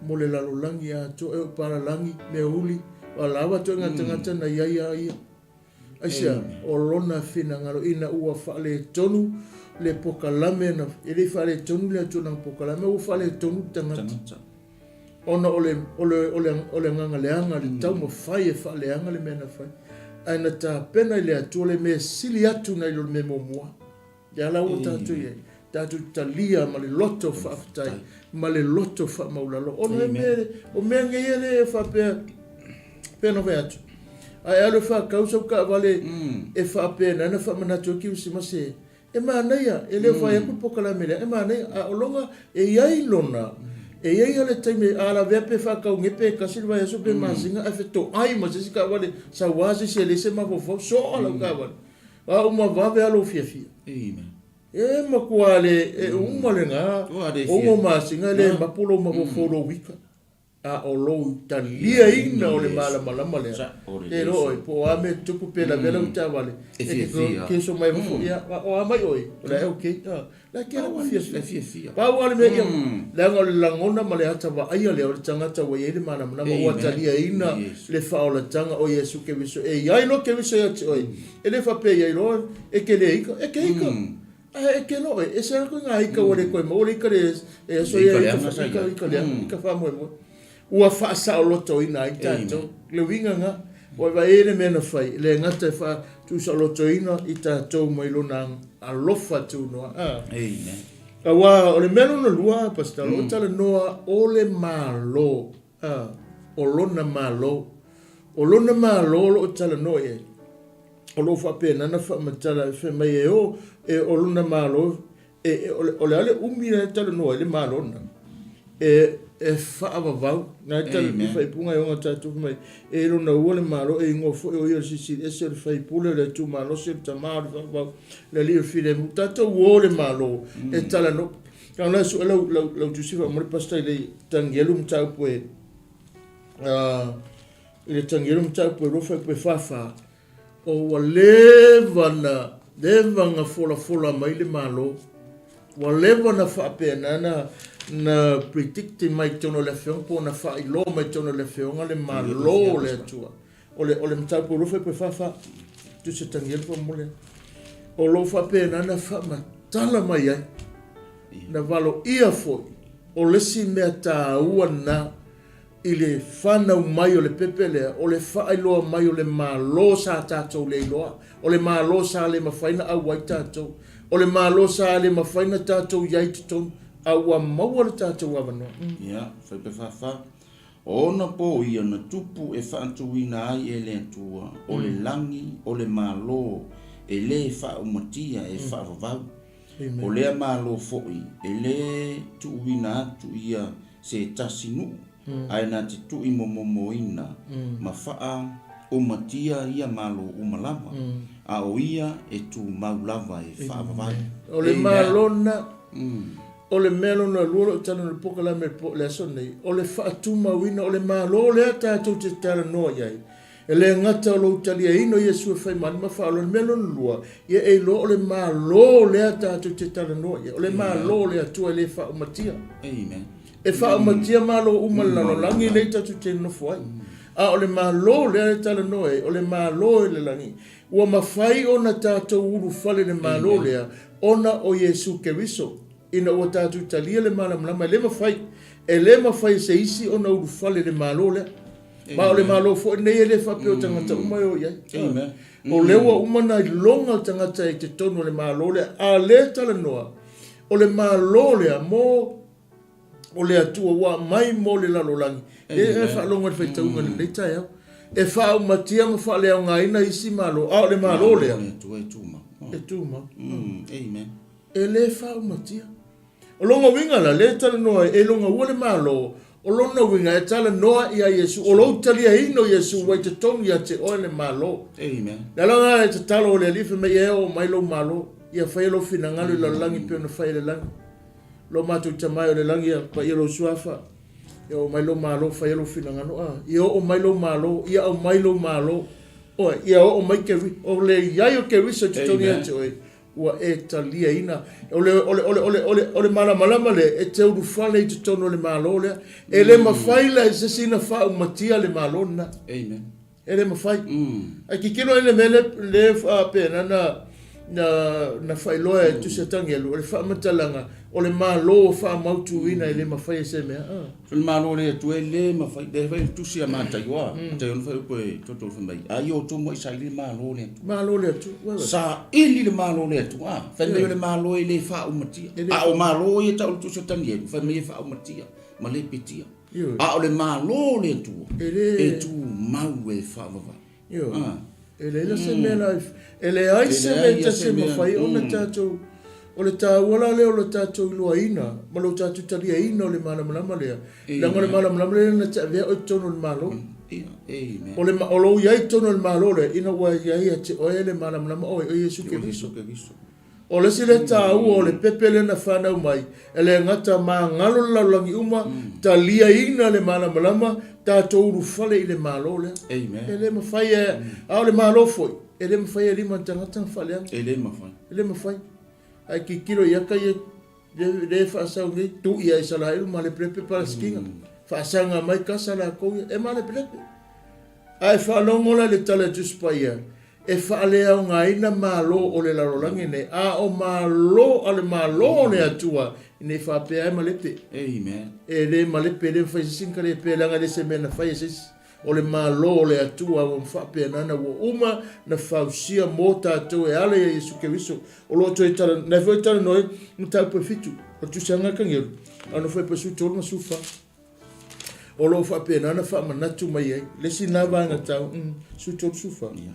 mo le lalolagi atoa e o palalagi, mea uli, o a lava ituaiga tagata na i ai a ia. Aisea? O lona finagalo ina ua faaletonu le pokalame na, e le i faaletonu le Atua i lana pokalame, ua faaletonu le tagata. Ona o le, o le, o le, o le agaga leaga, le taumafai e faaleaga le mea na fai. Ae na tapena i le Atua le mea e sili atu nai lo le mea muamua. Lea la ua tatou i ai. Tatou talia ma le loto faafetai ma le loto faamaulalo. Ona e mea, o mea nei e le faapea, pei ona fai atu, a e alu e faatau sau taavale e faapena ona faamanatu ai kerisimasi e manaia, e le o fai atu le polokalame lea, e manaia, a o lona, e i ai lona, e i ai lava le taimi, a lavea pe faatau nei pe tasi le vaiaso pe masina ae fetoai ma se isi taavale, sau lava se isi e leai se mafaufau, soa lau taavale, a uma vave lava lou fiafia. E matua le, e uma lena 6 masina e le mapu lou mafaufau lou ika, a o lou taliaina o le malamalama lea. Te iloa oe, po o a mea e tutupu pe lavea lau taavale, e te keso mai fafo, ia, o a mai oe, o la e okay. La e kela ua fiafia. Pau lava le mea ia, leaga o le lagona ma le ata vaaia lea o le tagata ua i ai le malamalama, ua taliaina le faaolataga o Iesu Keriso. E i ai loa Keriso ia te oe, e le faapea i ai loa e te le ika, e te ika. Ae e te loa oe, ese lava ituaiga ika ua le toe maua le ika le e aso ia ika, ika, ika leaga, ika faamoemoe. Ua faasaolotoina ai tatou. Le uiga lena, ua vaai ai le mea na fai, e le gata e faatuusaolotoina i tatou mai lona alofa tunoa. Amen. Aua o le mea lona lua, Pastor, o lo o talanoa o le Malo, o lona Malo. O lona Malo o lo o talanoa i ai. O lo o faapena ona faamatala, fai mai e o, e o lona Malo, E, e, o, le, o le a le umi na e talanoa ai le Malo lena? E, e faavavau. Na e tala i faaipuga e oga tatou fai mai, e lona ua le Malo, e igoa foi o ia o le Silisili Ese, o le Faipule, o le Atua Malosi, o le Tama, o le Faavavau, le Alii o le Filemu. Tatou o le Malo e talanoa. Tau la sue lau, lau, lau tusi faamole pastor i le Tanielu mataupu e, i le Tanielu mataupu e 2 fuaiupu e 44. O ua leva na leva na folafola mai le Malo, ua leva na faapena na na predict mai totonu o le Afioga po o na faailoa mai totonu o le Afioga le Malo o le Atua. O le o le mataupu alofa e pe fafa tusa Tanielu faamolemole. O lo o faapena na faamatala mai ai na valoia foi o le isi mea taua na I le fanau mai o le pepe lea, o le faailoa mai o le Malo sa tatou le iloa, o le Malo sa le mafai na auai tatou, o le Malo sa le mafai na tatou i ai i totonu, a ua maua le tatou avanoa. Ia, Faipefafa, o ona po ia na tupu e faatuina ai e le Atua, o le lagi, o le Malo e le faaumatia e faavavau. O lea Malo foi e le tuuina atu ia se tasi nuu, ae na te tuuimomomoina ma faaomatia ia Malo uma lava, a o ia e tumau lava e faavavau. O le Malo lena. O le mea lona lua o lo o talanoa i le polokalame i le aso lenei, o le faatumauina o le Malo lea tatou te talanoa i ai. E le gata o lou taliaina o Iesu e fai ma Alii ma Faaola, o le mea lona lua, ia e iloa o le Malo lea tatou te talanoa i ai, o le Malo o le Atua e le faaumatia. Amen. E faaumatia Malo uma o le lalolagi lea tatou te nonofo ai. A o le Malo lea e talanoa ai, o le Malo i le lagi. Ua mafai ona tatou ulufale i le Malo lea ona o Iesu Keriso. Ina ua tatou talia le malamalama, e le mafai, e le mafai e se isi ona ulufale i le Malo lea. Ma o le Malo foi lenei e le faapea o tagata uma e o i ai. O lea ua uma ona iloga le tagata i totonu o le Malo lea, a le talanoa, o le Malo lea mo o le Atua ua aumai mo le lalolagi. E e faalogo i le faitauga i lenei taeao. E faaumatia ma faaleaogaina isi Malo, a o le Malo lea e tumau. E le faaumatia. O lona uiga la, lea e talanoa ai, e loga ua le Malo, o lona uiga e talanoa ia Iesu, o lou taliaina o Iesu ua i totonu ia te oe le Malo. Amen. Le ala lena e tatalo o le Alii fai mai, Ia e oo mai lou Malo, ia faia lou finagalo i lalolagi pei ona fai i le lagi. Lo matou Tama e o le lagi, ia paia lou suafa, ia oo mai lou Malo, faia lou finagalo, a, ia oo mai lou Malo, ia aumai lou Malo, oe, ia oo mai Keriso, o le i ai o Keriso i totonu ia te oe, Ua e taliaina. O le, o le, o le, o le, o le, o le malamalama lea, e te ulufale i totonu o le Malo lea. E le mafai la e se isi ona faaumatia le Malo lena. Amen. E le mafai. Ae tilotilo i le mea lea, lea faapena na na na faailoa e Tusi a Tanielu, o le faamatalaga o le Malo ua faamautuina e le mafai e se mea. O le Malo le Atua e le mafai, lea foi le Tusi a Mataio a, Mataio na fai upu e toto fai mai, ai outou muai saili le Malo le Atua. Malo le Atua. Saili le Malo le Atua. Fai mai o le Malo e le faaumatia. A o Malo ia tau le Tusi a Tanielu, fai mai e faaumatia ma le petia. A o le Malo le Atua e tumau e faavavau. Ioe. E leai la se mea la e leai se mea e tasi e mafai ona tatou o le taua la lea o le tatou iloaina ma lo tatou taliaina o le malamalama lea. Leaga o le malamalama lea na te avea oe i totonu o le Malo. O le o lou i ai i totonu o le Malo lea ina ua i ai ia te oe le malamalama o ai o Iesu Keriso. O le isi lea taua o le pepe lea na fanau mai, e le gata magalo le lalolagi uma, taliaina le malamalama, tatou ulufale i le Malo lea. Amen. E le mafai e, a o le Malo foi, e le mafai e lima tagata ona faaleaga. E le mafai. E le mafai. Ae tilotilo i ata ia le faasau nei, tuu ia Isaraelu malepelepe Palesitina, faasaga mai Kasa latou ia, e malepelepe. Ae faalogo la i le tala a Tusi Paia, E faaleaogaina malo o le lalolagi nei, a o malo a le Malo o le Atua, ne i faapea ai malepe. Amen. E le malepe, e le mafai e se isi ona kalepe, leaga e le se mea na fai e se isi. O le Malo o le Atua ua faapena ona ua uma na fausia mo tatou e ala ia Iesu Keriso. O lo o toe tala, na foi talanoa ai mataupu e fitu, o le tusiaga a Kanielu, a na foi pa 13 ma 14. O lo o faapena ona faamanatu mai ai le isi lena vaega tau, 13, 14. Ia.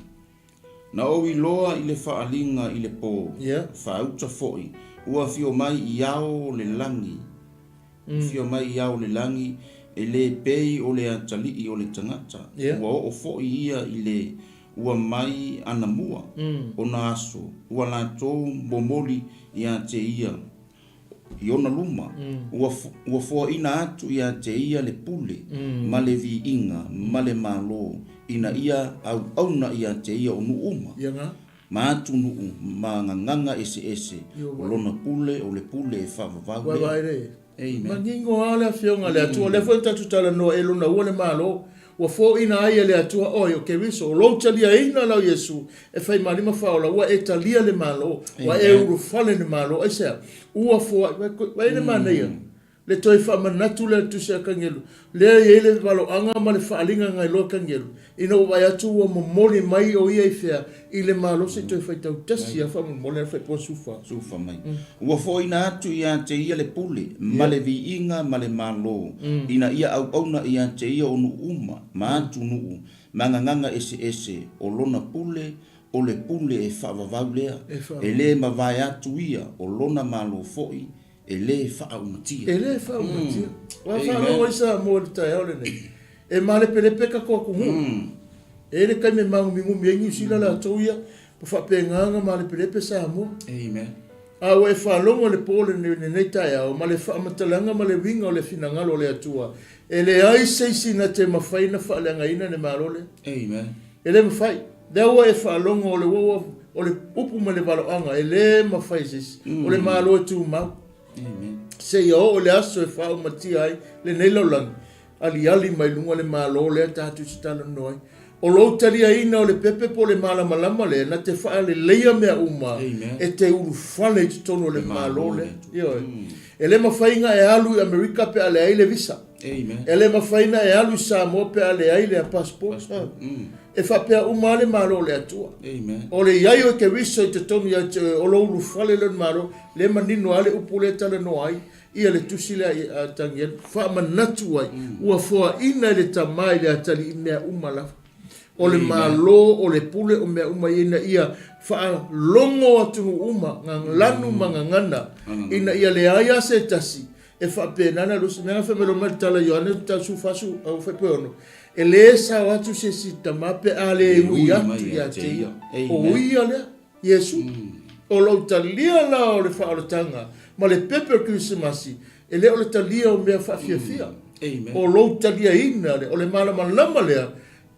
Na ou iloa i le faaaliga i le po, Ia. faauta foi, ua afio mai i ao o le lagi, afio mai i ao o le lagi, e le pei o le atalii o le tagata, Ia. ua oo foi ia i le ua mai anamua ona aso, ua latou momoli ia te ia. I ona luma, ua foaina atu ia te ia le pule ma le viiga ma le malo, ina ia auauna ia te ia o nuu uma, ma atunuu ma gagaga eseese, o lona pule o le pule e faavavau lea. Amen. Manino lava le Afioga a le Atua, o lea foi na tatou talanoa e lona ua le Malo, Ua foina ai e le Atua oe, o Keriso, o lou taliaina la o Iesu, e fai malima faaola, ua e talia le Malo, ua e ulufale i le Malo. Aisea? Ua foai, vaai le manaia, le toe faamanatu lea i le Tusi a Kanielu, lea e i ai le valoaga ma le faaaliga na iloa Kanielu, ina ua vaai atu ua momoli mai o ia i fea? I le Malo, se i toe faitau tasi lava faamolemole a le faipua 14. 14 mai. Ua foaina atu ia te ia le pule, ma le viiga ma le malo, ina ia auauna ia te ia o nuu uma, ma atunuu, ma gagaga eseese, o lona pule, o le pule e faavavau lea, e le mavae atu ia, o lona malo foi, e le faaumatia. E le faaumatia. Ua faalogo ai Samoa i le taeao lenei, e malepelepe tatou atunuu. E i ai le taimi e magumigumi ai Niu Sila latou ia, ma faapena ona malepelepe Samoa. Amen. A ua e faalogo i le po lenei, lenei taeao, ma le faamatalaga ma le uiga o le finagalo o le Atua, e leai se isi na te mafai ona faaleagaina le Malo lea. Amen. E le mafai. Lea ua e faalogo o le ua, o le upu ma le valoaga, e le mafai e se isi. O le Malo e tumau. Amen. Seia oo i le aso e faaumatia ai lenei lalolagi, aliali mai luga le Malo lea tatou te talanoa ai. O lou taliaina o le pepe po o le malamalama lea na te faaleleia mea uma e te ulufale i totonu o le Malo lea. Ioe. E le mafai na e alu i Amerika pe a leai le visa. E le mafai na e alu i Samoa pe a leai le passport. E faapea uma lava le Malo o le Atua. O le i ai o Keriso i totonu ia te oe, o lou ulufale lea o le Malo, lea e manino lava le upu lea e talanoa ai. Ia le tusi lea a Tanielu, faamanatu ai, ua foaina e le Tama i le atalii mea uma lava. O le Malo, o le pule, o mea uma ia ina ia faalogo atunuu uma, lanu ma gagana, ina ia leai lava se tasi e faapena ona lusi. Mea na fai mai loa le tala Ioane tau 14 au 16, e le sao atu se isi tama pe a le ui atu ia te ia. O ia lea. Iesu. O lou talia la o le faaolataga ma le pepe o le Kerisimasi, e le o le talia o mea faafiafia. O lou taliaina lea, o le malamalama lea,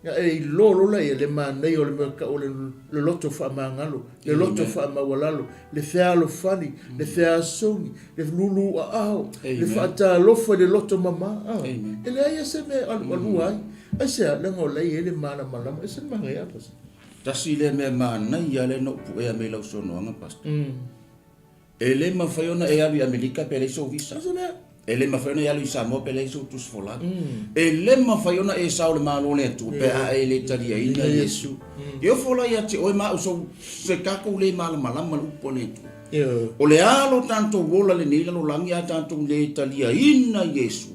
na e iloa loa laia le manaia o le mea tau o le loto faamagalo, le loto faamaualalo, le fealofani, le feasogi, le lulu aao, le faatalofa i le loto mama. E leai lava se mea e alualua ai. Aisea? Leaga o la e i ai le malamalama. E ese le manaia, Pastor. Tasi lea mea manaia lea na ou puea mai lau saunoaga Pastor. E le mafai ona e alu i Amerika pe leai sou visa. E le mafai ona e alu i Samoa pe leai sou tusi folau. E le mafai ona e sao i le Malo o le Atua pe a e le taliaina Iesu. E ofo la ia te oe ma au sou se tatou le malamalama i le upu a le Atua. O le a lo tatou ola lenei lalolagi a tatou le taliaina Iesu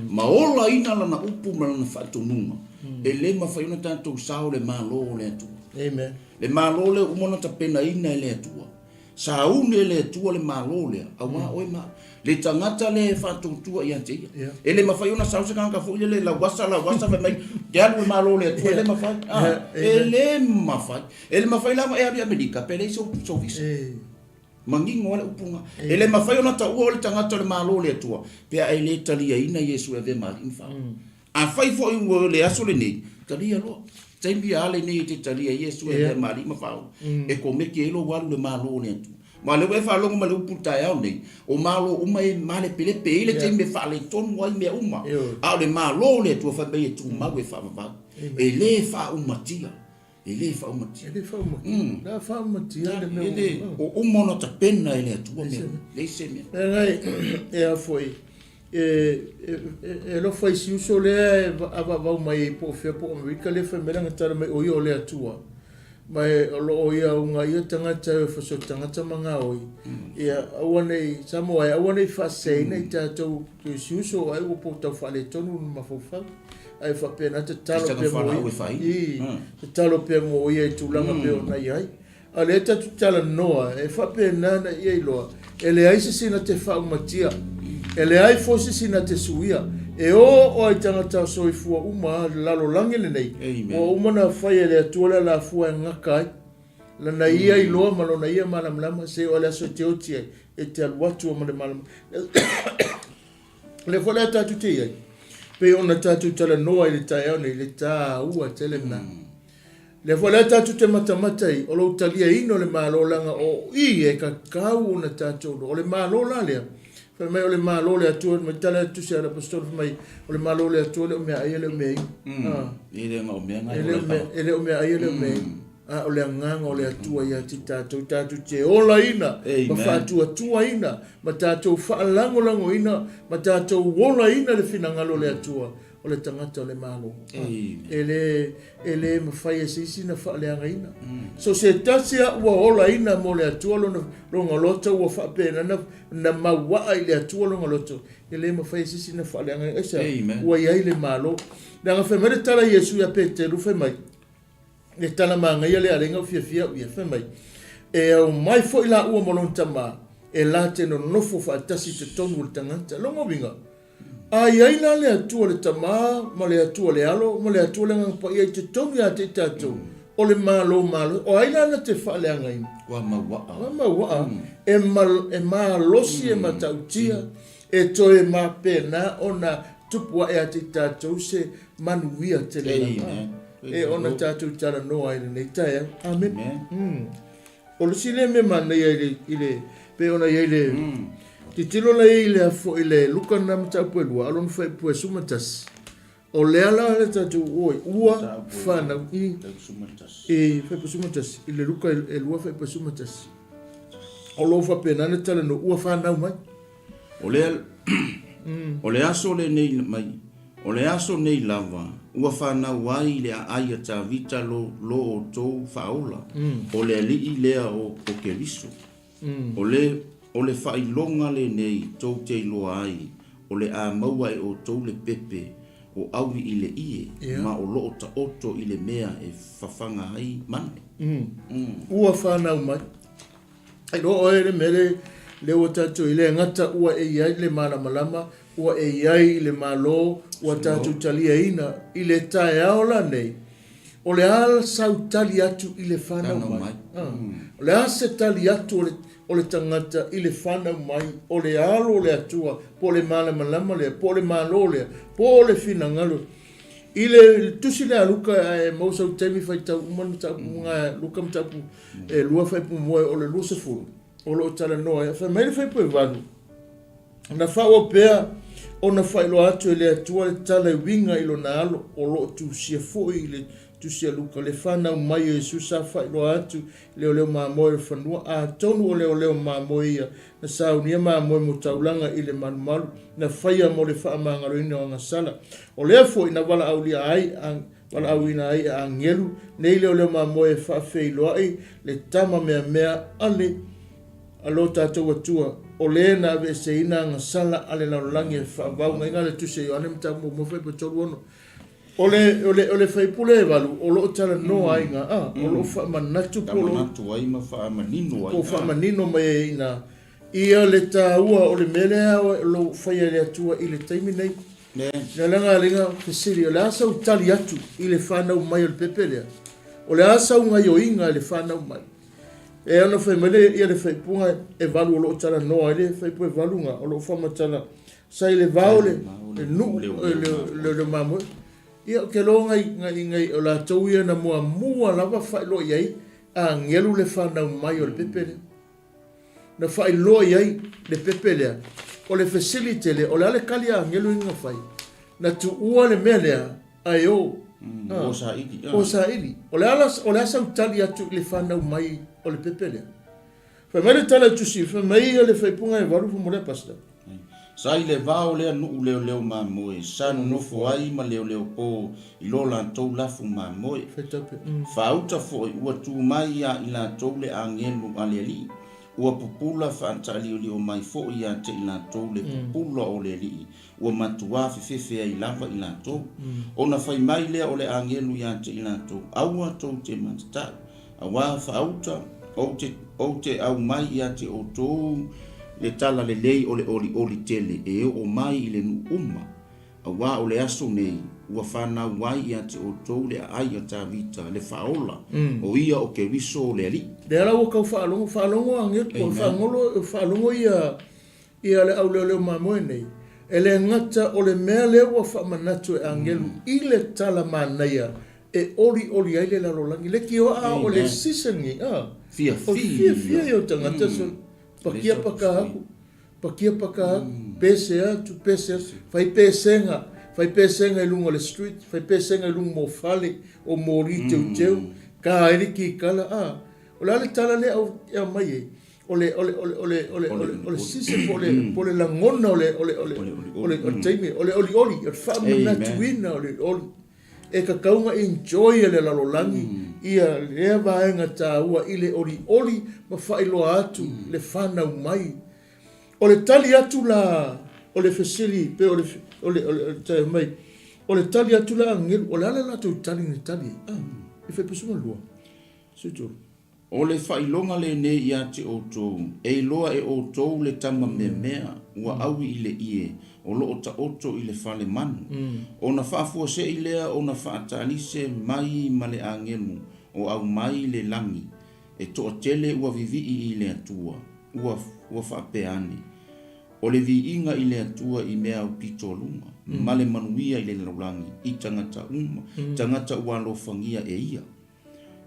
ma olaina lana upu ma lana faatonuga, e le mafai ona tatou sao i le Malo o le Atua. Le Malo lea ua uma ona tapenaina e le Atua. Sauni e le Atua le Malo lea, auā oe ma au. Le tagata lea e faatuatua ia te ia. E le mafai ona sau se tagata foi lele lauasa, lauasa fai mai, te alu i le Malo o le Atua, e le mafai. E le mafai. E le mafai la ona e alu i Amerika pe leai sou visa. Manino lava le upu lena. E le mafai ona taua oe le tagata o le Malo o le Atua pe a e le taliaina Iesu e avea ma Alii ma Faaola. Afai foi ua o le aso lenei, talia loa. Taimi a lenei e te talia ai Iesu e avea ma Alii ma Faaola, e komeki ai lou alu i le Malo o le Atua. Ma o lea ua e faalogo mai le upu i le taeao nei, o Malo uma e malepelepe, e i ai le taimi e faaletonu ai mea uma, a o le Malo o le Atua fai mai e tumau e faavavau, e le faaumatia. E le faaumatia. E le faaumatia. La faaumatia le mea. E le, o uma ona tapena e le Atua mea uma. Leai se mea. Leaga e a foi, e alofa i si uso lea e avavau mai ai po o fea po o Amerika lea fai mai lana tala mai o ia o le Atua. Ma e, o lo o ia ugaia tagata e o e faso tagata ma gaoi. Ia aua ne i, Samoa e aua ne i faaseseina i tatou si uso ai ua po tau faaletonu le mafaufau. Ae faapena tatalo pea mo ia, tatalo pea mo ia i tulaga pei ona i ai. A o lea tatou te talanoa, e faapena ona ia iloa, e leai se isi na te faaumatia, e leai foi se isi na te suia. E oo lava i tagata soifua uma le lalolagi lenei, ua uma ona fai e le Atua le alafua e gaka ai Lana ia iloa ma Lona ia malamalama, seia oo i le aso e te oti ai, e te alu atu ai ma le malamalama. O lea foi la tatou te i ai, pei ona tatou talanoa i le taeao nei, le taua tele lena. Lea foi la tatou te matamata ai, o lou taliaina o le Malo leaga o i e tatau ona tatou iloa. O le Malo la lea, fai mai o le Malo o le Atua, mai tala le Tusi a le Aposetolo fai mai, o le Malo o le Atua e le o meaai e le o meainu. E le o meaai e le o meainu. A o le agaga o le Atua ia te tatou, tatou te olaina ma faatuatuaina ma tatou faalagolagoina ma tatou olaina le finagalo o le Atua, o le tagata o le Malo. E le, e le mafai e se isi na faaleagaina. So se tasi a ua olaina mo le Atua lona, lona loto ua faapena na, na mauaa i le Atua lona loto, e le mafai e se isi na faaleagaina. Aisea? Ua i ai le Malo. Leaga fai mai le tala a Iesu ia Peteru, fai mai, Le tala manaia lea a le ina fiafia au ia, fai mai, E aumai foi laua ma lona tama, e la te nonofo faatasi i totonu o le tagata. Lona uiga, a i ai la le Atua le Tama ma le Atua le Alo ma le Atua le Agaga Paia i totonu ia te i tatou, o le Malo malo, o ai la na te faaleagaina? Ua mauaa. Ua mauaa. E, mal, e malosi, e matautia, e toe mapena ona tupu ae ia te i tatou se manuia tele lava. E ona tatou talanoa ai i lenei taeao. Amene. Mm. O le isi lea mea manaia i le, i le, pei ona i ai le, mm. Titilo la i le afo i le Luka na mataupu e lua, a lona faipua e 11. O lea la le tatou oi, ua whanau i, i faipua 11, i le Luka e lua faipua 11. O lo faapena na talanoa, ua whanau mai. O le, o le aso lenei mai, o le aso nei lava, ua fanau ai le aai a Tavita lo, lo outou faaola, o le Alii lea o, o Keriso. O le, o le faailoga lenei tou te iloa ai, o le a maua e outou le pepe o aui i le ie, ma o loo taoto i le mea e fafaga ai manu. Ua fanau mai. Ai loa oe le mea le, le ua tatou i le gata ua e i ai le malamalama, ua e i ai i le Malo, ua tatou taliaina i le taeao la nei, o le a sau tali atu i le fanau mai? O le a se tali atu o le, o le tagata i le fanau mai, o le alo o le Atua, po o le malamalama lea, po o le Malo lea, po o le finagalo. I le tusi lea a Luka, ae maua sau taimi faitau uma le mataupu nga Luka mataupu e lua faaipu moe o le 20, o lo o talanoa ai. Fai mai le faaipu e valu, na faaauau pea ona faailoa atu e le Atua le tala e uiga i lona alo, o lo o tusia foi i le Tusi a Luka, le fanau mai o Iesu sa faailoa atu i leoleo mamoe o le fanua, atonu o leoleo mamoe ia na saunia mamoe mo taulaga i le malumalu, na faia mo le faamagaloina o agasala. O lea foi na valaaulia ai valaauina ai e agelu nei leoleo mamoe e faafeiloai le tama meamea a le a lo tatou Atua, o le na aveeseina agasala a le lalolagi e faavaugaina le Tusi a Ioane Mataupu Muamua Fuaiupu 36. O le, o le, o le faipule e valu, o lo o talanoa ai ina, a, o lo o faamanatu po o lo o. Faamanatu ai ma faamanino ai. Po o faamanino mai ai ina, ia le taua o le mea lea o lo o faia e le Atua i le taimi nei. Le alaga alega fesili, o le a sau tali atu i le fanau mai o le pepe lea? O le a sau gaioiga i le fanau mai? E ana fai mai le, ia le faipuga e valu o lo o talanoa ai le faipu e valu ga, o lo o faamatala sa i le vao le, le nuu, le, le, le mamoe. Ia, ou te iloa ngai, ngai, ngai, o latou ia na muamua lava faailoa i ai agelu le fanau mai o le pepe lea. Na faailoa i ai le pepe lea. O le fesili tele, o le a le kali a agelu i na fai? Na tuua le mea lea, ae o. O saili. O saili. O le a, o le a sau tali atu i le fanau mai o le pepe lea? Fai mai le tala i Tusi, fai mai ia le faipuga e valu fo mo lea pastor. Sa i le vao lea nuu leoleo mamoe, sa nonofo ai ma leoleo po i lo latou lafu mamoe. Faauta foi ua tu mai ia i latou le agelu a le Alii, ua pupula faataaliolio mai foi ia te i latou le pupula o le Alii, ua matuā fefefe ai lava i latou. Ona fai mai lea o le agelu ia te i latou, Aua tou te matatau, Auā faauta, ou te, ou te aumai ia te outou le tala lelei o le olioli tele e oo mai i le nuu uma, auā o le aso nei ua fanau ai ia te outou le aai a Tavita, le Faaola, o ia o Keriso le Alii. Lea la ua tau faalogo, faalogo a Geko, faalogo, faalogo ia, ia le auleoleo mamoe nei, e le gata o le mea lea ua faamanatu e agelu i le tala manaia e olioli ai le lalolagi. Le tioa a o le season ni, a. Fiafia. Fiafia ia o tagata so. Pakia paka aku, pakia paka aku, pese atu, pese atu. Fai pesega, fai pesega i luga o le street, fai pesega i luga mo fale, o moli teuteu, ka ai le kikala, a. O le a le tala lea e aumai ai? O le o le o le o le o le o le o le season po o le po o le lagona o le o le o le o le o le taimi o le olioli o le faamanatuina o le olioli e tatau ona enjoy e le lalolagi ia lea vaega taua i le olioli ma faailoa atu le fanau mai. O le tali atu la o le fesili pe o le o le o le tali mai o le tali atu la a agelu o le a le latou tali na tali ai? Ah, e fai pasuma lua. Sui. O le faailoga lenei ia te outou, e iloa e outou le tama meamea ua aui i le ie o lo o taoto i le fale manu, ona faafuasei lea ona faatalise mai ma le agelu o aumai le lagi, e toatele ua vivii i le Atua, ua, ua faapea ane, O le viiga i le Atua i mea aupito o luga, ma le manuia i le lalolagi i tagata uma, tagata ua alofagia e ia.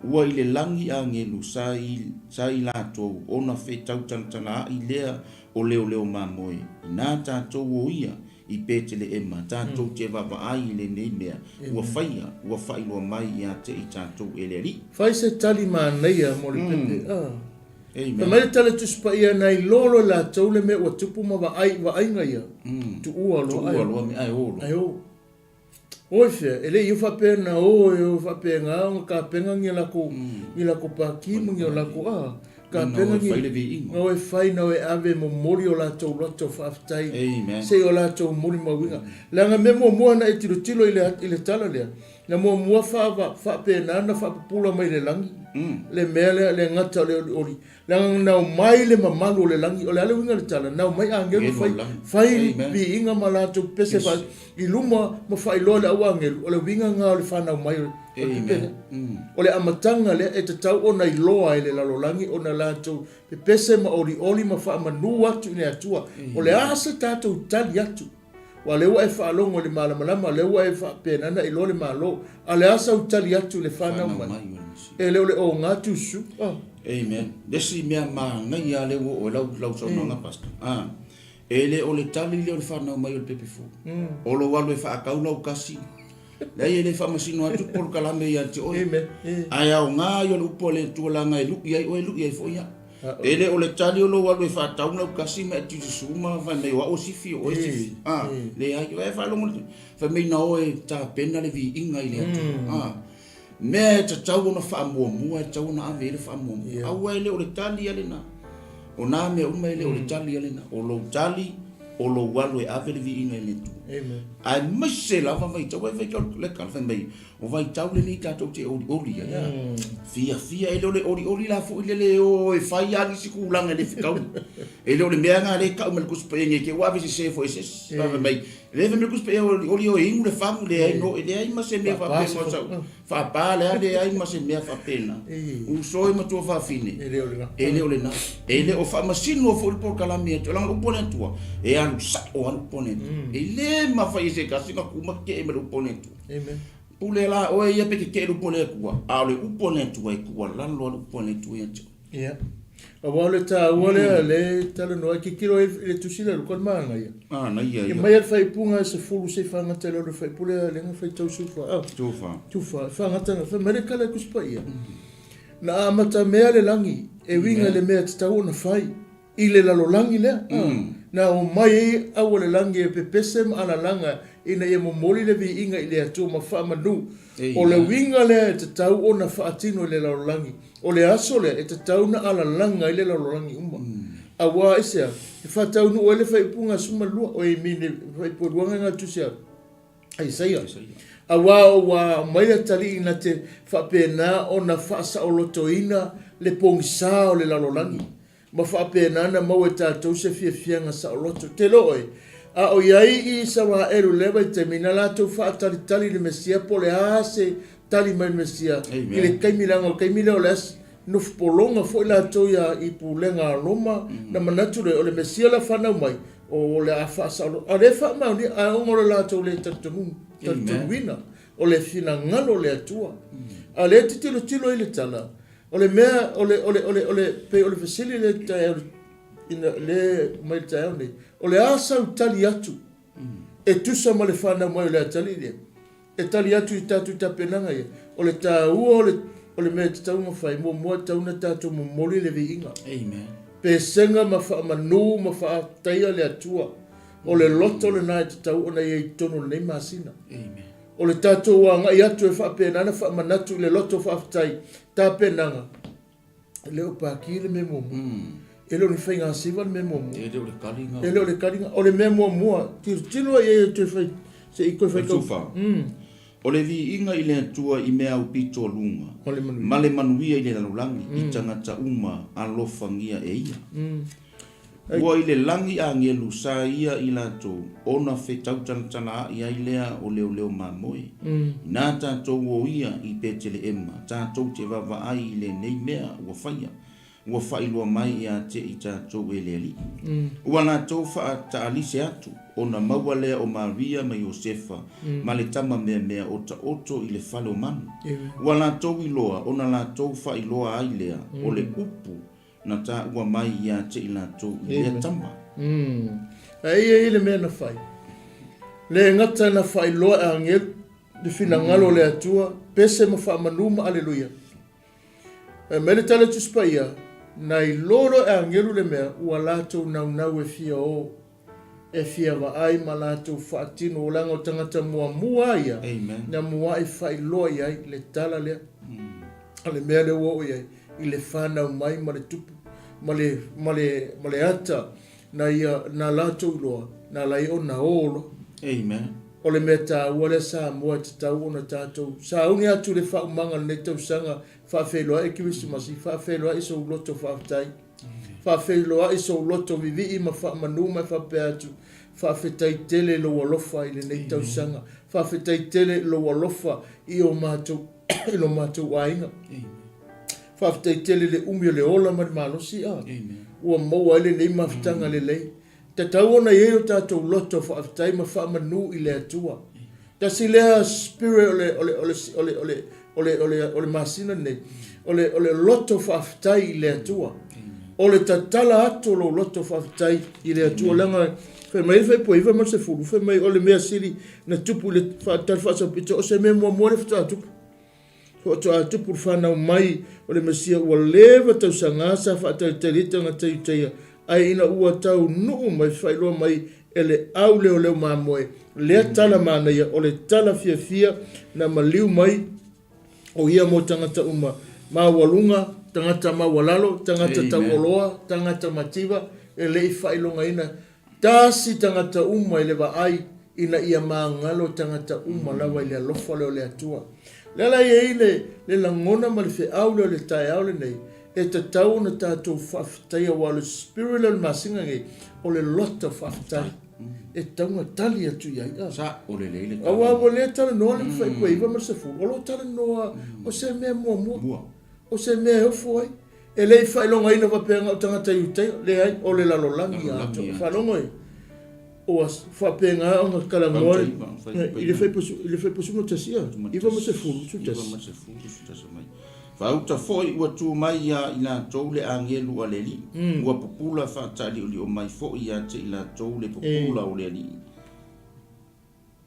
Ua i le lagi agelu sa i, sa i latou ona fetautalatalaai lea o leoleo mamoe, inā tatou o ia i Peteleema tatou te vaavaai i lenei mea ua faia, ua faailoa mai ia te i tatou e le Alii. Fai se tali manaia mo le pepe. Ah. Fai mai le tala Tusi Paia na iloa loa e latou le mea ua tupu ma vaai i vaaiga ia, tuua loa ae. Tuua loa mea ae o loa. Ae o. Oi fea, e le i o faapea na o e o faapena ona tapena ni lakou, ni lakou pākī ma ni o lakou, a, tapena ni, fai le viiga. Na o e fai, na o e ave e momoli o latou loto faafetai. Amen. Se i o latou molimauina. Leaga mea muamua na e tilotilo i le, i le tala lea, na muamua faa, faapena na faapupula mai le lagi, le mea lea, le gata o le olioli. Leaga na omai le mamalu o le lagi, o le a le uiga o le tala? Na omai agelu fai, fai viiga ma latou pese fa, i luma ma faailoa i le au agelu, o le uiga lena o le fanau mai o le pepega. O le amataga lea e tatau ona iloa e le lalolagi ona latou pepese ma olioli ma faamanu atu i le Atua. O le a se tatou tali atu? Aua o lea ua e faalogo i le malamalama, o lea ua e faapena ona iloa le Malo. A o le a sau tali atu i le fanau mai? E le o le oga tusu. Oh. Amen. Le isi mea manaia lea ua oo i lau, lau saunoaga, Pastor. Ah. E le o le tali lea o le fanau mai o le pepe fou. O lou alu e faatau lau kasi. Leai e le faamasino atu le polokalame ia te oe. Ae aoga ia o le upu a le Atua leaga e lui ai oe, lui ai foi au. E le o le tali o lou alu e faatau lau kasi ma e tiususu ma fai mai o au e sifi o oe e sifi. A, leai. Ua e faalogo i le fai mai na o e tapena le viiga i le Atua. A, mea e tatau ona faamuamua e tatau ona ave i ai le faamuamua. Aua e le o le tali lava lena. O na mea uma e le o le tali lava lena. O lou tali, o lou alu e ave le viiga i le Atua. Aemaise lava vaitau, aua e vaitau le tala fai mai, O vaitau lenei tatou te olioli ai, a. Fiafia, e le o le olioli la foi le le o e fai lava nisi tulaga e le fetaui. E le o le mea lena lea e tau mai e le Tusi Paia nei te i ua ave sese foi e se isi. Fai mai, le fai mai le Tusi Paia olioli oe e inu le fagu, leai no, e leai ma se mea faapena o sau. Faapa le a leai ma se mea faapena. Uso e matua fafine, e le o lena. E le o lena. E le o faamasino foi le polokalame atu, leaga o le upu a le Atua, e alu sao lava le upu a le Atua. E le mafai e se tasi ona tu ma tetee mai le upu a le Atua. Amen. Pule la oe ia pe tetee le upu a le Atua, a o le upu a le Atua e tuualalo lava le upu a le Atua ia te oe. Ia. Aua o le taua lea lea e talanoa ai, tilotilo ai i le tusi lea a Luka o le manaia. Manaia ia. E mai lava le faaipuga e 10 seia faagata i lalo o le faaipu lea lea na faitau 14. Oh. 14. 14. E faagata na, fai mai le tala a le Tusi Paia. Na amatamea le lagi e uiga i le mea e tatau ona fai. I le lalolagi lea, na omai ai au o le lagi e pepese ma alalaga ina ia momoli le viiga i le Atua ma faamanu. O le uiga lea e tatau ona faatino i le lalolagi. O le aso lea e tatau ona alalaga ai le lalolagi uma. Auā aisea? E faataunuu ai le faaiupuga 12, oi, I mean, le faaiupu e lua gaga tusi a Isaia. Auā ua aumai atalii na te faapena ona faasaolotoina le pogisa o le lalolagi. Ma faapena na maua e tatou se fiafiaga saoloto. Te iloa oe, a o i ai i Isaraelu i lea vaitaimi, na latou faatalitali i le Mesia po o le a se tali mai le Mesia i le taimi, leaga o le taimi lea o le nofo pologa foi latou ia i pulega a Roma, na manatu lea o le Mesia la fanau mai, o le a faasaoloto. A o lea e faamaonia, ae ona o le latou le talitonuina, o le finagalo o le Atua. A o lea e te tilotilo i le tala, O le mea, o le, o le, o le, o le, pei o le fesili lea i le taeao, ina, lea mai le taeao nei, o le a sau tali atu e tusa ma le fanau mai o le atalii lea? E tali atu i tatou tapenaga ia. O le taua o le, o le mea e tatau ona fai, muamua e tatau ona tatou momoli le viiga. Amen. Pesega ma faamanu ma faafetaia le Atua. O le loto lena e tatau ona i ai i totonu o lenei masina. Amen. O le tatou agai atu e faapena ona faamanatu i le loto faafetai tapenaga, e le o paki le mea muamua. E le o ni faiga siva le mea muamua. E le o le kaliga. E le o le kaliga. O le mea muamua, tilotilo i ai e toe fai, se i toe faitau. Tufa. O le viiga i le Atua i mea aupito luga, ma le manuia i le lalolagi i tagata uma alofagia e Ia. Ua i le lagi agelu sa ia i latou ona fetau talatala-aʻi ai lea o leoleo mamoe. Inā tatou o ia i Peteleema, tatou te vaavaai i lenei mea ua faia, ua faailoa mai ia te i tatou e le Alii. Ua latou faataalise atu, ona maua lea o Maria ma Iosefa ma le tama meamea o taoto i le fale o manu. Ua latou iloa ona latou faailoa ai lea o le upu Na taua mai ia te i latou i lea tama. A ia i le mea na fai. Le gata na faailoa e agelu le finagalo o le Atua, pese ma faamanu ma aleluia. Fai mai le tala Tusi Paia, na iloa loa e agelu le mea ua latou naunau e fia o, e fia vaai ma latou faatino, leaga o tagata muamua a ia na mua'i faailoa i ai le tala lea. O le mea lea ua oo i ai, i le fanau mai ma le tupu ma le, ma le, ma le ata na ia, na latou iloa, na ala ai ona o loa. Amen. O le mea taua lea Samoa e tatau ona tatou sauni atu i le faaumaga o lenei tausaga, faafeiloai Kerisimasi, faafeiloai sou loto faafetai. Faafeiloai sou loto vivii ma faamanu ma e faapea atu, Faafetai tele i lou alofa i lenei tausaga. Faafetai tele i lou alofa i o matou, i lo matou aiga. Faafetai tele i le umi o le ola ma le malosi a ua maua ai lenei mafutaga lelei. Tatau ona i ai o tatou loto faafetai ma faamanu i le Atua. Tasi lea spirit o le, o le, o le, o le, o le, o le, o le, o le masina lenei, o le, o le loto faafetai i le Atua. O le tatala atu o lou loto faafetai i le Atua leaga fai mai le faipua 9 ma le 10 fai mai o le mea sili na tupu i le tala faasaopito o se mea muamua lea faatoa tupu. Faatoa tupu le fanau mai o le Mesia ua leva tausaga sa faatalitali ai tagata Iutaia ae ina ua taunuu mai faailoa mai e le au leoleo mamoe lea tala manaia o le tala fiafia na maliu mai O ia mo tagata uma, maualuga, tagata maualalo, tagata tauoloa, tagata mativa, e le i faailogaina tasi tagata uma i le vaai ina ia magalo tagata uma lava i le alofa lea o le Atua. Lea la e i ai le, le lagona ma le feau lea o le taeao lenei, e tatau ona tatou faafetaia aua o le spirit lea o le masina nei, o le loto faafetai. E tatau ona tali atu i ai. Sa o lelei le tali. Aua ua le talanoa le faipua 9 ma le 10, o lo o talanoa o se mea muamua, o se mea e ofo ai. E le i faailogaina faapea na o tagata Iutaia, leai, o le lalolagi atoa. Faalogo e, ua faapena ona talanoa i le faipua 11, 9 ma le 10, 11. Faauta foi ua tu mai iā i latou le agelu a le Alii, ua pupula faataaliolio mai foi ia te i latou le pupula o le Alii.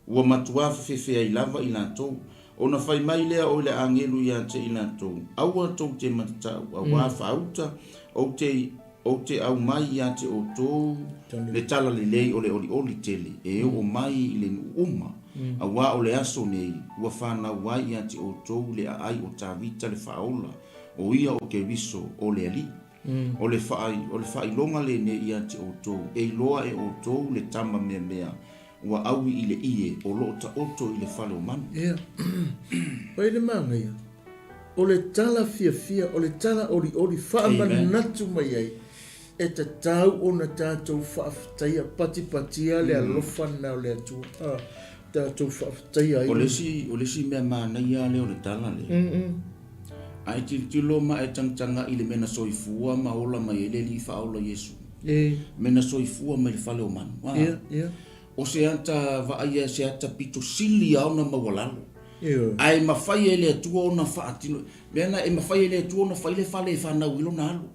Ua matuā fefefe ai lava i latou. Ona fai mai lea o le agelu ia te i latou, Aua tou te matatau, auā faauta ou te ou te aumai ia te outou le tala lelei o le olioli tele e oo mai i le nuu uma, auā o le aso nei ua fanau ai ia te outou le aai o Tavita le Faaola, o ia o Keriso o le Alii. O le o le faailoga lenei ia te outou, e iloa e outou le tama meamea ua aui i le ie o loo taoto i le fale o manu. Ia, pai le manaia. O le tala fiafia, o le tala olioli faamanatu mai ai, e tatau ona tatou faafetaia, patipatia le alofa lena o le Atua, a tatou faafetaia ai. O le isi, o le isi mea manaia lea o le tala lea, a e tilotilo ma e tagatagai i le mea na soifua ma ola mai ai le Alii Faaola Iesu, mea na soifua mai le fale o manu, a, o se ata vaaia, se ata pito sili lava ona maualalo. Ae mafai e le Atua ona faatino, mea na e mafai e le Atua ona fai le fale e fanau ai lona alo.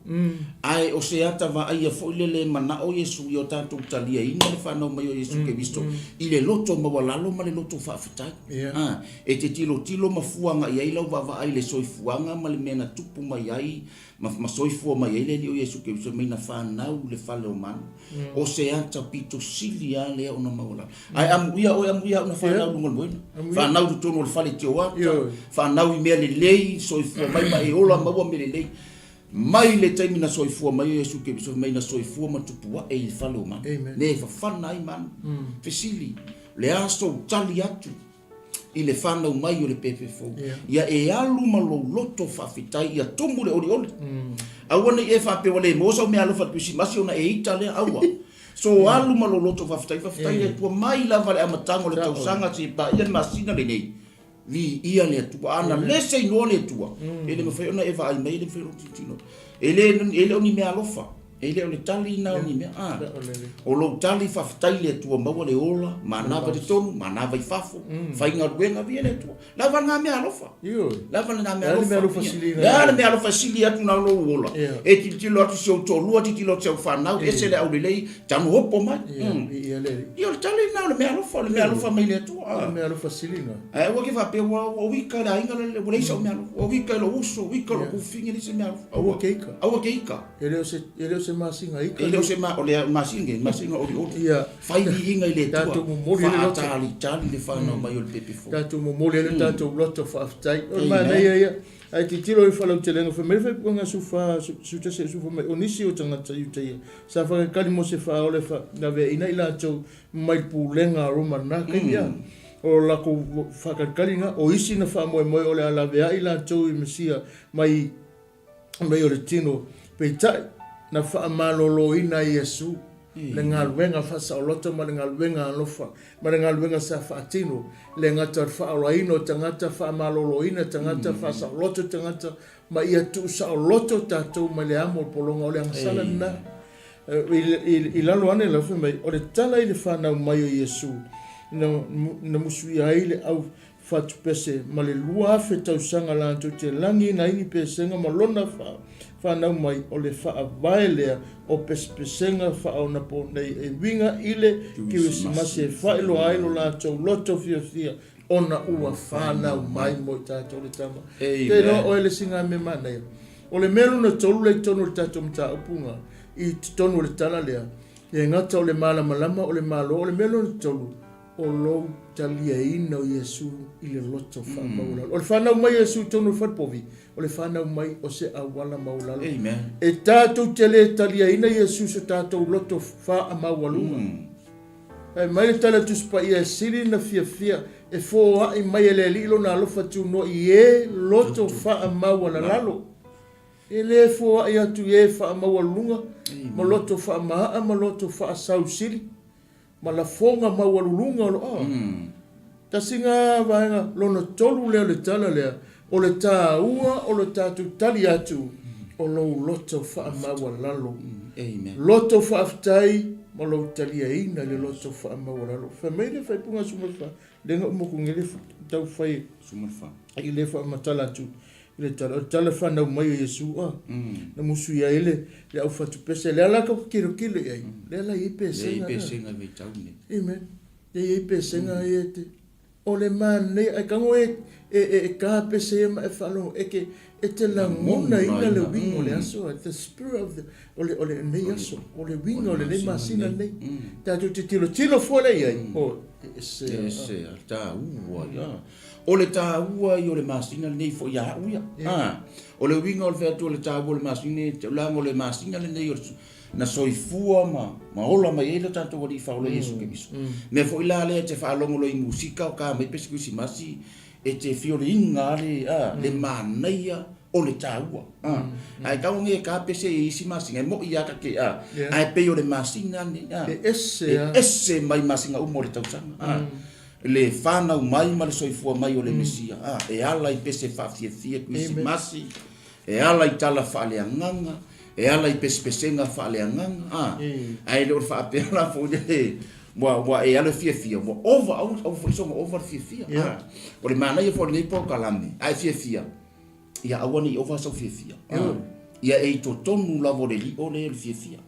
Ae o se ata vaaia foi lele e manao Iesu ia o tatou taliaina le fanau mai o Iesu Keriso i le loto maualalo ma le loto faafetai. A, e te tilotilo ma fua agai ai lau vaavaai i le soifuaga ma le mea na tupu mai ai ma, ma soifua mai ai le Alii o Iesu Keriso mai na fanau i le fale o manu. O se ata pito sili lava lea ona maualalo. Ae amuia oe, amuia au na fanau i luga o le moena. Fanau i totonu o le fale tioata, fanau i mea lelei, soifua mai ma e ola maua mea lelei. Mai le taimi na soifua mai o Iesu Keriso, mai na soifua ma tupu ae i le fale o manu. Mea e fafana ai manu. Fesili, le a sou tali atu i le fanau mai o le pepe fou. Ia e alu ma lou loto faafetai, ia tumu le olioli. Aua ne i e faapea ua le maua sau meaalofa i le Kerisimasi ona e ita lea, aua. So alu ma lou loto faafetai, faafetai i le Atua mai lava le amataga o le tausaga seia paia le masina lenei. Viia le Atua. A na lese inoa le Atua, e le mafai ona e vaai mai, e le mafai ona tilotilo. E le, e le o ni meaalofa. E le o le tali na o ni mea. A, o lou tali faafetai i le Atua maua le ola, manava i totonu, manava i fafo, faigaluega, viia le Atua. Lava lena mea alofa. Lava lena mea alofa. Le a le mea alofa e sili atu na lou ola. E tilotilo atu si ou toalua, tilotilo atu si au fanau, ese le aulelei, tanu opo mai. Ia o le tali lena o le mea alofa, o le mea alofa mai le Atua. O le mea alofa sili lena. Ae aua ke faapea ua ua wika le aiga lele, ua leai sau mea alofa. Ua wika i lou uso, wika i lou kufine, leai se mea alofa. Aua ke ika. Aua ke ika. E le o se, e le o se masina ika. E le o se ma, o le masina, masina olioli. Ia. Fai viiga i le Atua. Tatou momoli ai le loto. Faatalitali le fanau mai o le pepe fou. Tatou momoli ai le tatou loto faafetai. O le manaia ia. Ae tilotilo i le faalautelega fai mai le faaipuga 14, 11 14 mai, o nisi o tagata Iutaia sa faakakali mo se faaola e faalaveaina i latou mai le pulega a Roma i lena taimi. A o lakou faakalikali na, o isi na faamoemoe o le a laveai latou i Mesia mai mai o le tino. Peitai, na faamaloloina e Iesu le galuega faasaoloto ma le galuega alofa, ma le galuega sa faatino, e le gata o le faaolaina o tagata, faamaloloina tagata, faasaoloto tagata, ma ia tuusaoloto tatou mai le amo o le pologa. O le agasala lena. I lalo ane lau fai mai, o le tala i le fanau mai o Iesu, na musuia ai le au. fatupese ma le 2000 tausaga latou te lagiina ai ni pesega ma lona fanau mai o le faavae lea o pesepesega faaonaponei e uiga i le Kerisimasi e faailoa ai lo latou loto fiafia ona ua fanau mai mo i tatou le Tama. Te iloa oe le siga mea manaia. O le mea lona tolu lea i totonu o le tatou mataupu i totonu o le tala lea, e gata o le malamalama o le Malo, o le mea lona tolu, o lou taliaina o Iesu i le loto faamaualalo. O le fanau mai o Iesu i totonu o le falepovi, o le fanau mai o se auala maualalo. Amen. E tatou te le taliaina Iesu i so tatou loto faamaualuga. Fai mai le tala Tusi Paia e sili na fiafia e foai mai e le Alii lona alofa tunoa i e loto faamaualalalo. E le foai atu i e faamaualuluga ma loto faamaaa ma loto faasausili ma lafoga maualuluga o lo o. Tasi ga vaega lona tolu lea o le tala lea, o le taua o le tatou tali atu o lou loto faamaualalo. Loto faafetai ma lou taliaina i le loto faamaualalo. Fai mai le faaipuga 14, lea na uma atu nei le tau fai i le faamatala atu i le tala, o le tala fanau mai o Iesu a, na musuia ai le aufatupese. Lea la tatou te tilotilo i ai, lea la e i ai pesega. Lea e i ai pesega i vaitau nei. Amen. E i ai pesega ia e te. O le manaia, ae tago e e ka pese ia ma e faalogo e te e te lagonaina le uiga o le aso, the spirit of the o le o lenei aso, o le uiga o lenei masina lenei. Tatou te tilotilo fua lea i ai, o e ese lava. E ese lava, taua ia. O le taua ia o le masina lenei foi ia au ia. O le uiga o le fai atu o le taua o le masina lenei, leaga o le masina lenei o le na soifua ma, ma ola mai ai lo tatou Alii Faaola Iesu Keriso. Mea foi la lea e te faalogo loa i musika o ka mai pese Kerisimasi, e te fioliga a le, a, le manaia o le taua. A, ae tau nge ka pese i isi masina, e moi a ka te, a, ae pei o le masina lenei, a, E ese a. E ese mai masina uma o le tausaga, a. Le fanau mai ma le soifua mai o le Mesia, a, e ala i pese faafiafia Kerisimasi, E ala i tala faaleagaga, e ala i pesepesega faaleagaga, a, ae le o le faapea la foi lele ua, ua e alu e fiafia, ua ova, aua, aua foi soona ova le fiafia. A, o le manaia foi o lenei polokalame, a e fiafia, ia aua ne i ova sau fiafia. A, ia e i totonu lava o le lio lea o le fiafia.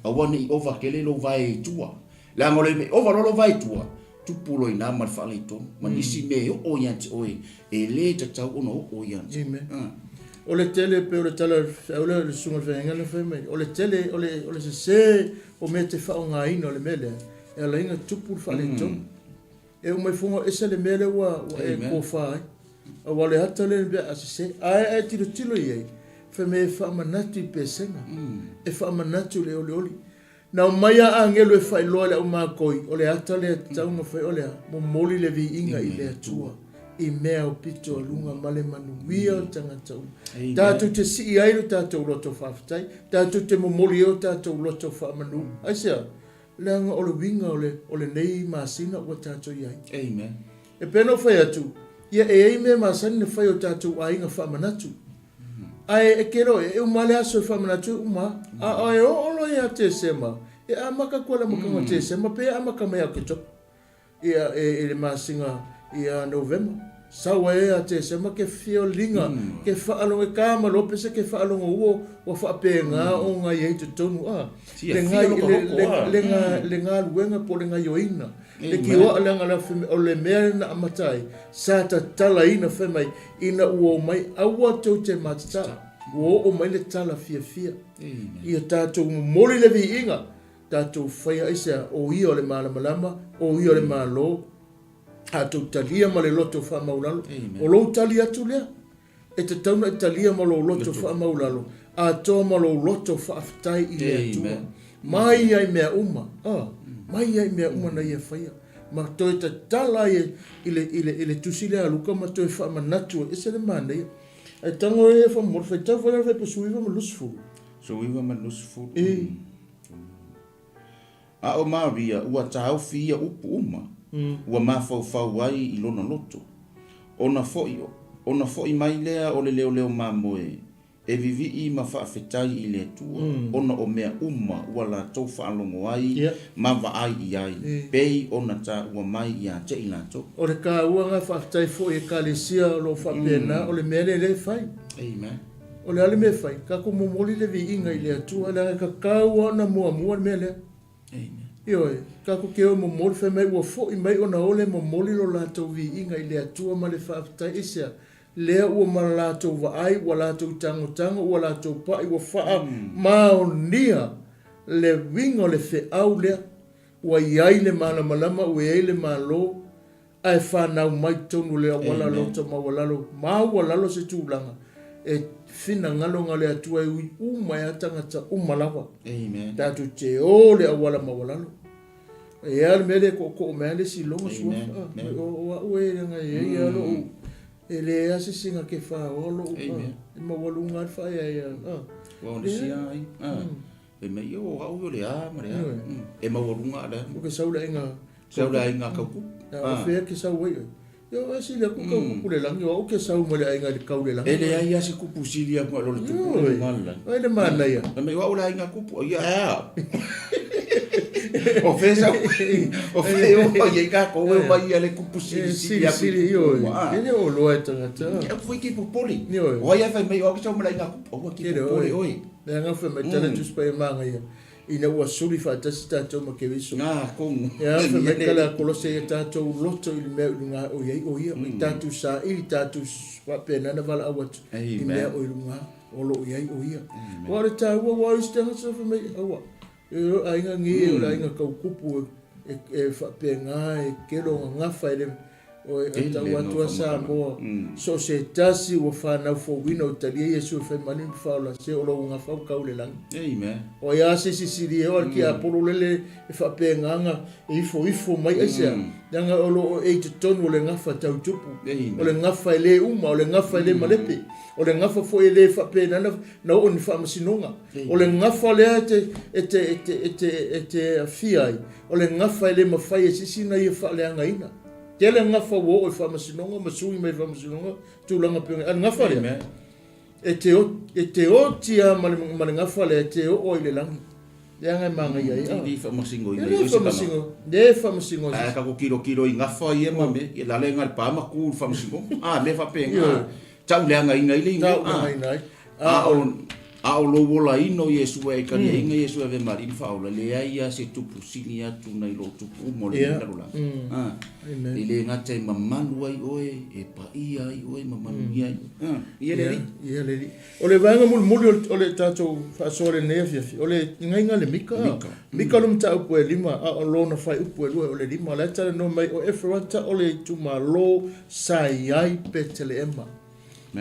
Aua ne i ova tele lou vae i tua. Leaga o le ova loa lou vae i tua, tupu loa i ina ma le faaletonu, ma nisi mea e oo ia te oe, e le tatau ona oo ia te oe. O le tele, pei o le tala o le feau lea o le susuga i le feagaiga na fai mai, o le tele, o le, o le sese o mea e te faaaogaina o le mea lea, e ala ai ona tupu le faaletonu. E uma ifo ua ese le mea lea ua, ua e tofa ai. Aua o le ata lea mea a sese. Ae a e tilotilo i ai, fai mai e faamanatu i pesega, e faamanatu i le olioli. Na omai a agelu e faailoa i le aumakoi, o le ata lea e tatau ona fai o le a? Momoli le viiga i le Atua i mea o pito a luga ma le manuia o tagata uma. Tatou te sii ai lo tatou loto faafetai, tatou te momoli ai o tatou loto faamanu. Aisea? Leaga o le uiga o le, o lenei masina ua tatou i ai. Amen. E pei ona ou fai atu, ia e i ai mea masani na fai e o tatou aiga faamanatu. Ae e ke loa, e uma le aso e faamanatu e uma. A e oo loa ia Tesema, e amata atu i le amataga o Tesema pe amata mai ia Oketopa. Ia e i le masina ia Novema. Sau ai ia Tesema ke fiolinga, ke faalogo e ka ma loa pese ke faalogo ua ua faapena ona i ai totonu a. Le le le galuega po o le gaioiga. Le kioa leaga la fai mai o le mea na amata ai sa tatalaina fai mai ina ua omai aua tou te matatala ua oo mai le tala fiafia ia tatou momoli le viiga tatou faia aisea o ia o le malamalama o ia o le Malo tatou talia ma le loto faamaulalo o lou tali atu lea E tatau ona e talia ma lou loto faamaulalo atoa ma lou loto faafetai i le Atua. Mai ia i mea uma, a, mai ia i mea uma na Ia faia. Ma toe tatala ai i le, i le, i le tusi lea a Luka ma toe faamanatu ai. Ese le manaia. Ae tago e faamolemole, faitau foi la le Faipu 19 ma le 20. 19 ma le 20. E. A o Maria, ua taofi ia upu uma, ua mafaufau ai i lona loto. Ona foi, ona foi mai lea o le leoleo mamoe E vivii ma faafetai i le Atua ona o mea uma ua latou faalogo ai ma vaai i ai, pei ona taua mai ia te i latou. O le taua na faafetai foi i Ekalesia o lo o faapena, o le mea lea lea e fai. Amen. O le a le mea e fai? Tatou momoli le viiga i le Atua, leaga e tatau lava ona muamua le mea lea. Amen. Ioe, tatou te o e momoli, fai mai ua foi mai ona o le momoli lo latou viiga i le Atua ma le faafetai. Aisea? Lea ua ma latou vaai, ua latou tagotago, ua latou pai, ua faamaonia le uiga o le feau lea. Ua i ai le malamalama, ua i ai le Malo, ae fanau mai totonu o le auala loto maualalo, maualalo se tulaga e finagalo na o le Atua e ui uma ai lava tagata uma lava. Amen. Tatou te o le auala maualalo. E i ai lava le mea lea e tootoo mai lava le isi logo suafa. O au e leaga e i ai lava lou, e leai lava se isi na te faoa lou, e maualuga lava le faaeaea. Ua onesia ai. Fai mai, o au o le a ma le a. E maualuga a le a. O ke sau le aiga. Sau le aiga kaukupu. O fea ke sau ai oe? Ia o sili aku kau kupu le lagi, o au ke sau mai le aiga i le kau le lagi. E leai lava se kupu sili aku nai lo le tupu i luga o le lagi. Ai le manaia. Fai mai, o au le aiga kupu. Ia e a? O fea sau? O fea o mai ai tatou e omai ia le kupu silisili aku i tupu uma. E le o loa e tagata. Ia foi ke popole. O ai a fai mai o au ke sau mai le aiga kupu. Aua ke popole oe. Leaga fai mai tala Tusi Paia manaia ina ua suli faatasi tatou ma Keriso. Ngā kongu. Ea fai mai tala a Kolose ia tatou loto i le mea i luga o i ai o ia, i tatou saili, tatou faapena na valaau atu i mea o i luga o lo o i ai o ia. Aua o le taua ua o isi tagata fai mai aua e o aiga nei o le aiga tau kupu e faapena e kelo gagafa e le Oi, e tau atu a Samoa, so o se tasi ua fanau fouina o talia Iesu e fai mani ma faola se o lou gafa ua kau le lagi. Amen. O ai a se isi sili e o a le tiapolo lele e faapegaga e ifoifo mai aisea, leaga o lo o e i totonu o le gafa tau tupu, o le gafa e le uma, o le gafa e le malepe, o le gafa foi e le faapena na oo i ni faamasinoga. O le gafa lea e te, e te, e te, e te, e te afia ai, o le gafa e le mafai e se isi ona ia faaleagaina. Tele gafa ua oo i faamasinoga ma sui mai faamasinoga, tulaga pei ona, a le gafa lea, e te, e te oti lava ma le, ma le gafa lea, e te oo ai i le lagi. Leaga e manaia ai. E le faamasino i le faamasino, le faamasino. Ae tatou tilotilo i gafa ia ma mea, ia lale ga le pa ma ku i le faamasinoga. A, mea faapena. Tauleagaina ai le igoa. Tauleagaina ai. A o, a o lou olaina o Iesu e taliaina Iesu e ave ma Alii ma Faaola, e leai lava se tupu sili atu nai lou tupu uma o lenei lalolagi. A, e le gata e mamalu ai oe, e paia ai oe ma manuia ai oe. Ia le Alii. Ia le Alii. O le vaega mulimuli o le tatou faasoa i lenei afiafi, o le gaiga le Mika. Mika. Mika lo mataupu e lima, a o lona faaiupu e lua o le lima. O la e talanoa mai o Eferata o le itumalo sa i ai Peteleema.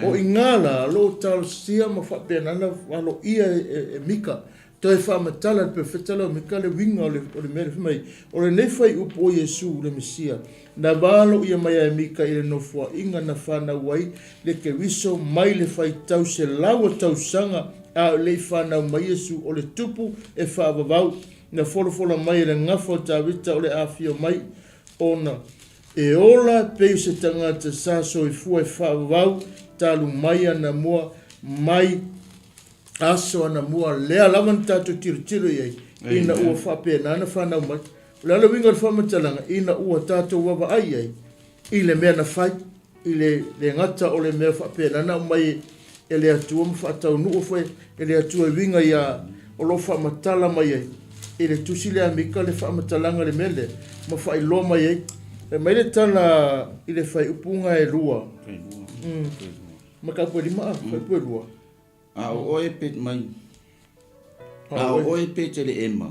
O i ina la, lo o talosia ma faapena ona aloaia e Mika, toe faamatala e le perofeta lea o Mika le uiga o le mea lea, fai mai, O lenei faaiupu o Iesu le Mesia, na valoia mai ai e Mika i le nofoaiga na fanau ai le Keriso mai le faitau selau o tausaga a o le i fanau mai Iesu, o le tupu e faavavau, na folafola mai e le gafa o Tavita o le afio mai ona E ola pei o se tagata sa soifua e faavavau talu mai anamua mai aso anamua lea lava na tatou tilotilo i ai ina ua faapena ona fanau mai. O le a le uiga o le faamatalaga ina ua tatou vaavaai i ai i le mea na fai, i le le gata o le mea faapena ona aumai e le Atua ma faataunuu foi e le Atua e uiga ia o lo o faamatala mai ai i le tusi lea a Mika le faamatalaga i le mea lea ma faailoa mai ai. Fai mai le tala i le faaiupuga e lua. Mataupu e lima a, faaiupu e lua. A o oe pe mai A o oe Peteleema,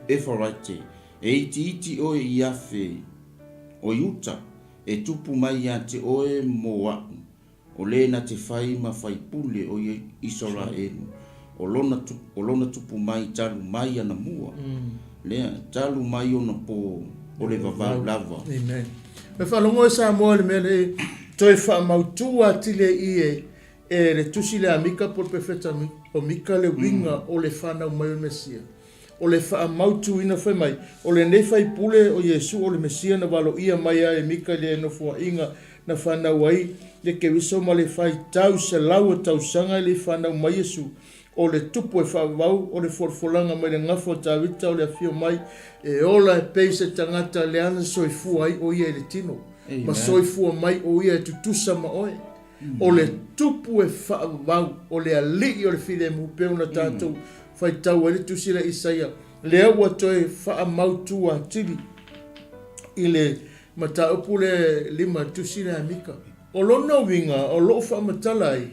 Efarate, e itiiti oe i afe o Iuta, e tupu mai ia te oe mo a'u, o le na te fai ma faipule o Isaraelu, o lona, o lona tupu mai talu mai ana mua, lea, talu mai ona po o le vavau lava. Amen. E faalogo e Samoa i le mea lea toe faamautu atili ai i e E le tusi lea a Mika po o le perofeta o Mika le uiga o le fanau mai o le Mesia. O le faamautuina fai mai, o lenei faipule o Iesu o le Mesia na valoia mai ai e Mika i le nofoaiga na fanau ai. le Keriso ma le faitau selau o tausaga e le i fanau mai Iesu, o le Tupu e faavavau, o le folafolaga mai le gafa o Tavita o le afio mai e ola e pei se tagata leaga soifua ai o ia i le tino, ma soifua mai o ia e tutusa ma oe. O le Tupu e faavavau, o le Alii o le filemu, pei ona tatou faitau ai le tusi lea Isaia, lea ua toe faamautu atili i le mataupu lea 5 tusi lea a Mika. O lona uiga o loo faamatala ai,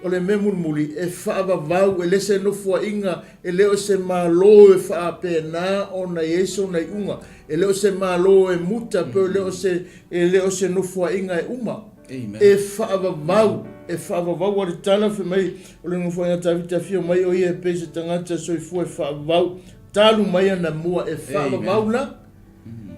o le mea mulimuli e faavavau, e le se nofoaiga, e le o se Malo e faapena ona i ai sona iuga, e le o se Malo e muta, pe le o se, e le o se nofoaiga e uma. E faavavau, e faavavau a le tala fai mai o le nofoaiga a Tavita afio mai o ia e pei se tagata soifua e faavavau, talu mai ana mua e faavavau la.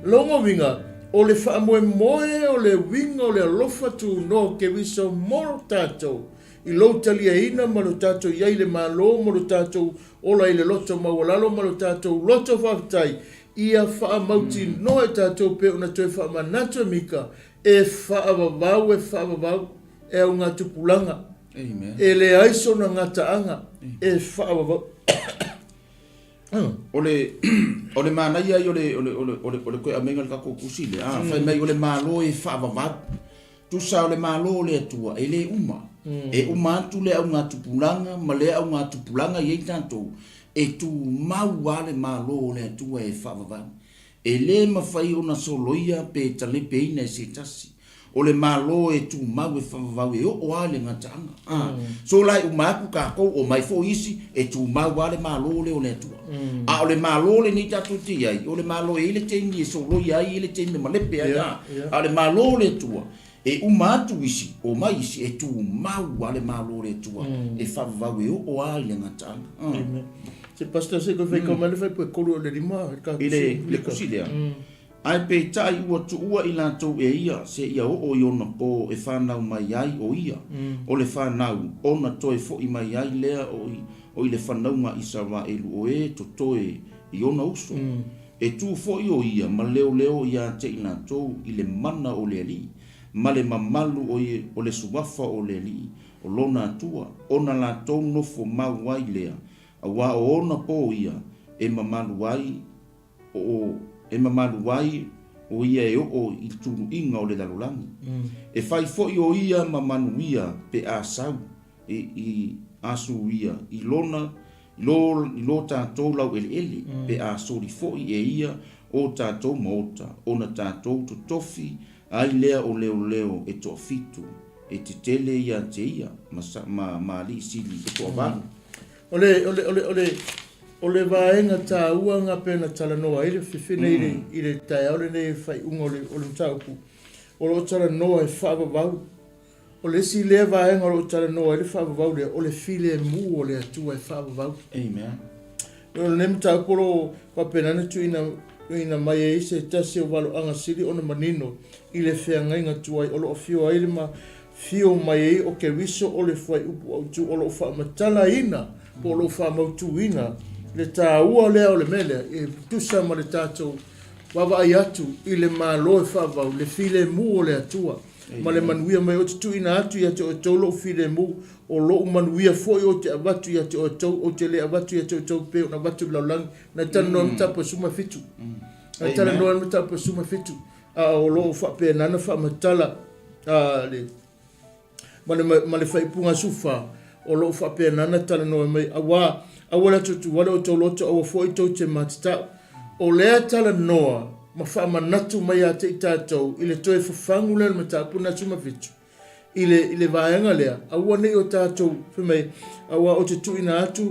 Lona uiga, o le faamoemoe o le uiga o le alofa tunoa o Keriso mo tatou, i lou taliaina ma lo tatou i ai i le Malo ma lo tatou ola i le loto maualalo ma lo tatou loto faafetai, ia faamautinoa e tatou pei ona toe faamanatu e Mika, e faavavau, e faavavau e augatupulaga, e leai sona gataaga, e faavavau. O le o le manaia ia o le o le o le o le o le toe aumaiga o le tatou tusi lea, a fai mai o le Malo e faavavau. Tusa o le Malo o le Atua e le uma. E uma atu le augatupulaga ma lea augatupulaga e i ai tatou, e tumau lava le Malo o le Atua e faavavau. E le mafai ona soloia pe talepeina e se tasi. O le Malo e tumau e faavavau e oo lava i le gataaga. A, so la e uma atu tatou, omai foi isi, e tumau lava le Malo lea o le Atua. A o le Malo lenei tatou te i ai, o le Malo e i ai le taimi e soloia ai, e i ai le taimi e malepe ai, a. A o le Malo o le Atua, e uma atu isi, omai isi, e tumau lava le Malo o le Atua e faavavau e oo lava i le gataaga. Amen. Se pastor se koe whaikau mai le whaipu e kolu o le lima, ka I le kusi lea. Ae peitai ua tuua i latou e ia seia oo i ona po e fanau mai ai o ia, o le fanau, ona toe foi mai ai lea o i, o i le fanauga a Isaraelu o e totoe i ona uso. E tu foi o ia ma leoleo ia te i latou i le mana o le Alii, ma le mamalu o i, o le suafa o le Alii, o lona Atua, ona latou nofo mau ai lea, auā o ona po ia e mamalu ai, o e mamalu ai o ia e oo i tuluiga o le lalolagi. E fai foi o ia ma manuia pe a sau i, i asu ia i lona, i lo, i lo tatou laueleele, pe a soli foi e ia o tatou maota, ona tatou totofi ai lea o leoleo e toafitu, e tetele ia te ia ma, ma, ma alii sili e toavalu. O le, o le, o le, o le, o le vaega taua nga pei ona talanoa ai le fefena i le, i le taeao lenei e faaiuga o le, o le mataupu, o lo o talanoa e faavavau. O le isi lea vaega o lo o talanoa ai le faavavau lea, o le filemu o le Atua e faavavau. Amen. O lenei mataupu o lo o faapena ona tuuina, tuuina mai ai se tasi o valoaga sili ona manino i le feagaiga tuai o lo o afio ai le ma, Fio mai ai o Keriso o le fuaiupu autu o lo o faamatalaina po o lo o faamautuina le taua lea o le mea lea e tusa ma le tatou vaavaai atu i le Malo e faavau le filemu o le Atua ma le manuia mai. Ou te tuuina atu ia te outou lou filemu, o lou manuia foi ou te avatu ia te outou, ou te le avatu ia te outou pei ona avatu i le lalolagi. Na talanoa i le mataupu 17. Na talanoa i le mataupu 17. A o lo o faapena ona faamatala le, ma le, ma le faaipuga sufa, o lo o faapena ona talanoa mai, auā, aua le atuatu wale o tou loto, aua foi tou te matatau. O lea talanoa ma faamanatu mai ia te i tatou i le toe fafagu lea o le mataupu na 17, i le, i le vaega lea, aua ne i o tatou, fai mai, auā ou te tuuina atu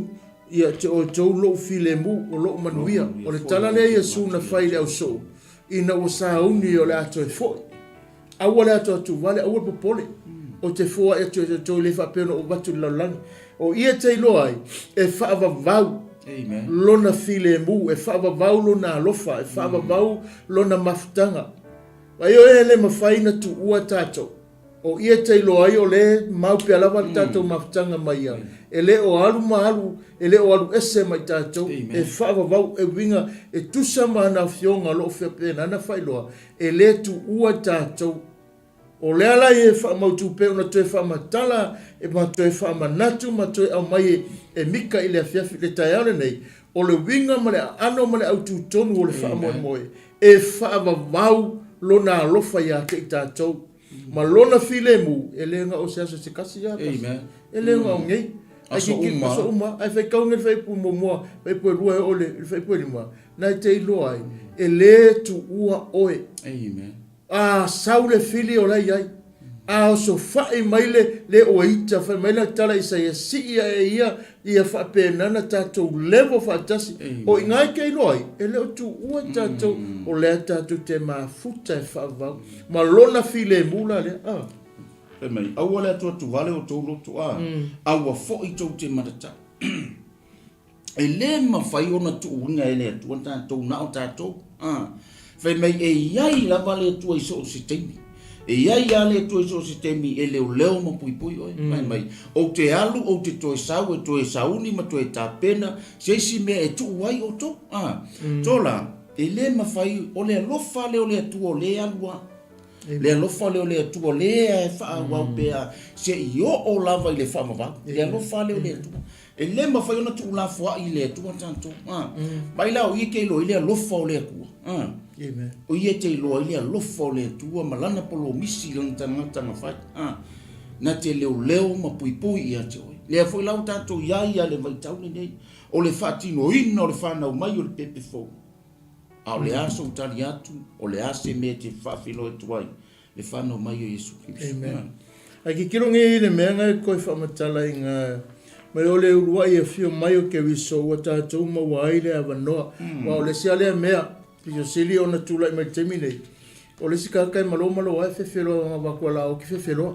ia te outou lou filemu, o lou manuia. O le tala lea Iesu na fai i le ausoo, ina ua sauni o le a toe foi. Aua le atuatuvale, aua le popole, ou te foai atu ia te outou e le faapea ona ou avatu i le lalolagi. O ia e te iloa ai, e faavavau lona filemu, e faavavau lona alofa, e faavavau lona mafutaga. Vaai oe e le mafai ona tuua tatou. O ia e te iloa ai o lea e mau pea lava le tatou mafutaga mai ia. E le o alu ma alu, e le o alu ese mai tatou, e faavavau, e uiga e tusa ma ana afioga o lo o faapena ona faailoa, e le tuua tatou. O le ala ia e faamautu pea ona toe faamatala e ma toe faamanatu ma toe aumai e Mika i le afiafi i le taeao lenei, o le uiga ma le aano ma le aututonu o le faamoemoe e faavavau Lona alofa ia te i tatou ma Lona filemu, e le gao se aso se tasi a, e le gao nei, aso uma, aso uma, ae faitau nei le faaipu muamua, faaipu e lua e oo i le faaipu e lima, na e te iloa ai, e le tuua oe. Amen. A sau le fili o la e i ai. A osofai mai le le oeita, fai mai la tala Isaia, sii ae ia, ia faapena na tatou level faatasi. O i ina e te iloa ai, e le o tuua i tatou, o lea tatou te mafuta e faavavau. Ma lona filemu la lea. A. Fai mai, aua le atuatuvale o tou loto, a, aua foi tou te matatau. E le mafai ona tuuina e le Atua tatou na o tatou. A. Fai mai e i ai lava le Atua i so o se taimi. E i ai lava le Atua i so o se taimi e leoleo ma puipui oe. Fai mai, ou te alu, ou te toe sau e toe sauni ma toe tapena se isi mea e tuu ai outou. A. Tola, e le mafai, o le alofa lea o le Atua o lea e alu lava. Le alofa lea o le Atua lea e faaauau pea seia oo lava i le faavavau. Le alofa lea o le Atua. E le mafai ona tuulafoai i le Atua tatou. A. Mai la o ia e te iloa ai le alofa o le Atua. A. O ia e te iloa ai le alofa o le Atua ma lana polomisi i lana tagata na fai. A. Na te leoleo ma puipui ia te oe. Lea foi la ua tatou i ai i le vaitau lenei, o le faatinoina o le fanau mai o le pepe fou. A o le a sou tali atu, o le a se mea e te faafeiloai atu ai le fanau mai o Iesu Keriso. Amen. Ae tilotilo nei i le mea na e toe faamatala i na mai o le uluai afio mai o Keriso ua tatou maua ai le avanoa. Aua o le isi lava lea mea pito sili ona tulai mai i le taimi nei, o le isi tagata e malomalo lava e fefeloa avatu a laoki fefeloa.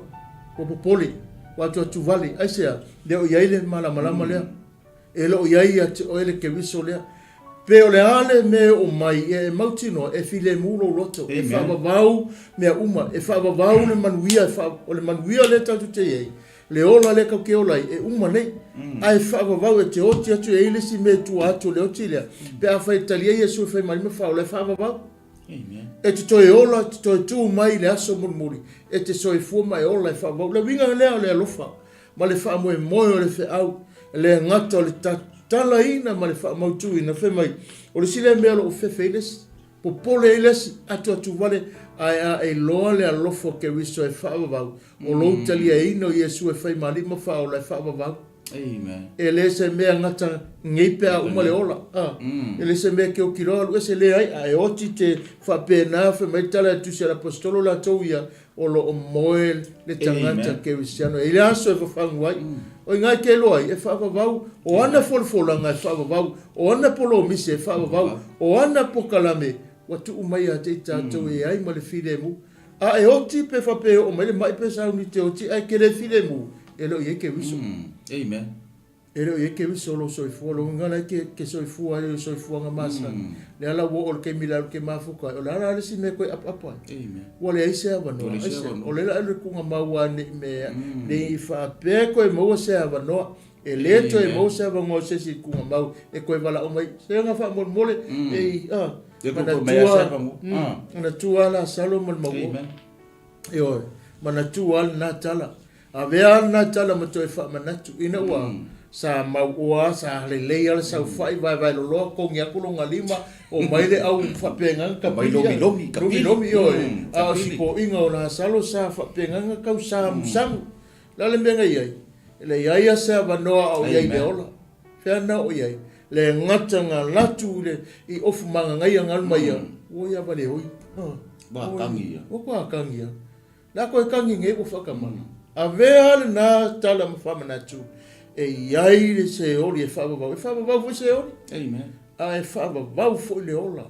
Ua popole, ua atuatuvale. Aisea? Le o i ai le malamalama lea. E le o i ai ia te oe le Keriso lea. Pe o le a le mea e oo mai, ia e mautinoa, e filemu lou loto, e faavavau mea uma, e faavavau le manuia, o le manuia lea tatou te i ai, le ola lea tatou te ola ai, e uma nei. Ae faavavau, e te oti atu e i ai le isi mea i tua atu o le oti lea, pe afai e talia Iesu e fai mai ma faaola, e faavavau. E te toe ola, e te toe tu mai i le aso mulimuli, e te soifua ma e ola e faavavau. O le uiga lea o le alofa. ma le faamoemoe o le feau, e le gata o le tatalaina ma le faamautuina, fai mai, o le isi lea mea o lo o fefe ai le isi, popole ai le isi, atuatuvale, ae a e iloa le alofa o Keriso e faavavau, o lou taliaina o Iesu e fai ma Alii ma Faaola e faavavau. Amen. E le se mea gata nei pe a uma le ola. A, e le se mea e keokiloa alu ese, leai, a e oti te faapena, fai mai le tala a le Tusi a le Aposetolo latou ia, O lo o moe le tagata kerisiano i le aso e fafagu ai. O i ina e te iloa ai, e faavavau, o ana folafolaga e faavavau, o ana polomisi e faavavau, o ana pokalame ua tuu mai ia te i tatou e ai ma le filemu. A e oti pe faapea e oo mai le mai pe sauni te oti ae ke le filemu, e le o i ai Keriso. Amen. E le o i ai Keriso o lou soifua, lona uiga la e ke, ke soifua ai o le soifuaga masani. Lea la ua oo i le taimi le alu ke mafuta ai, o le a la le isi mea e toe apaapa ai? Amen. Ua leai se avanoa. Ua leai se avanoa. O lea la e alu i le tuugamau lava ne i mea, ne i faapea e toe maua se avanoa. E le toe maua se avanoa o se isi i le tuugamau e toe valaau mai, Sega faamolemole, e i, a, E toe toe mai lava se avanoa. Manatua Lasalo ma le mauoa. Amen. Ioe, manatua lava lena tala. Avea lava lena tala ma toe faamanatu, ina ua sa mauoa, sa lelei lava le saofai, vaevaeloloa, togi atu lona lima, omai le au faapegaga kapili. Omai lomilomi, kapili. Lomilomi, ioe. A o sipoiga o Lasalo sa faapegaga tau samusamu. O le a le mea na i ai? E leai lava se avanoa a o i ai i le ola. Fea na o i ai? Le gata na latu i le i ofu magagaia na alu mai ia, ua ia vale oi. Ua kangi ia. Ua kangi ia. La koe kangi nei ua whakamana. Avea lena tala ma whamanatu e i ai le seoli e whaavavau. E whaavavau foi seoli. Amen. A e whaavavau foi le ola.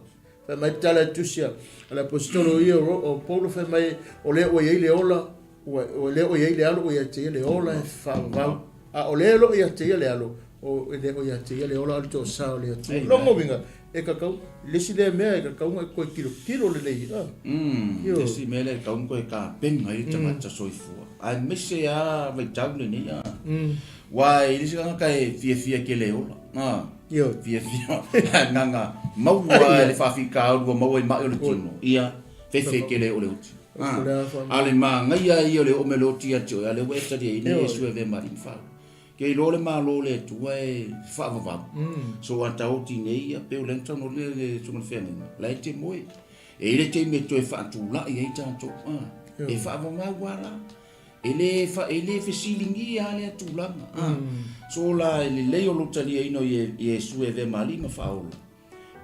Fai mai tala e tusi a le aposetolo ia o Paulo fai mai o lea ua i ai le ola, o lea ua i ai le alo ua ia te ia le ola e whaavavau. A o lea o lo o ia te ia le alo, o le o ia te ia le ola a o le toasa o le Atua. Lona uiga, e kakau, le isi lea mea e kakau ona e toe tilotilo lelei, a. Le isi mea lea e tatau ona toe tapena ai le tagata soifua, aemaise lava vaitau lenei, a. Aua e le isi tagata e fiafia tele e ola, a. Fiafia, agaga maua le faafitauli ua maua i mai o le tino, ia, fefe tele o le oti. A o le manaia ia o le oo mai o le oti ia te oe, a o lea ua e taliaina Iesu e avea ma Alii ma Faaola. Ke iloa le Malo o le Atua e faavavau. So a ta oti nei, ia pei o lea na saunoa le le Susuga i le Feagaiga, la e te moe. E i ai le taimi e toe faatulai ai tatou, e faavavau lava la. E le e le fesiligia lava lea tulaga. So la e lelei o lou taliaina o Iesu e avea ma Alii ma Faaola.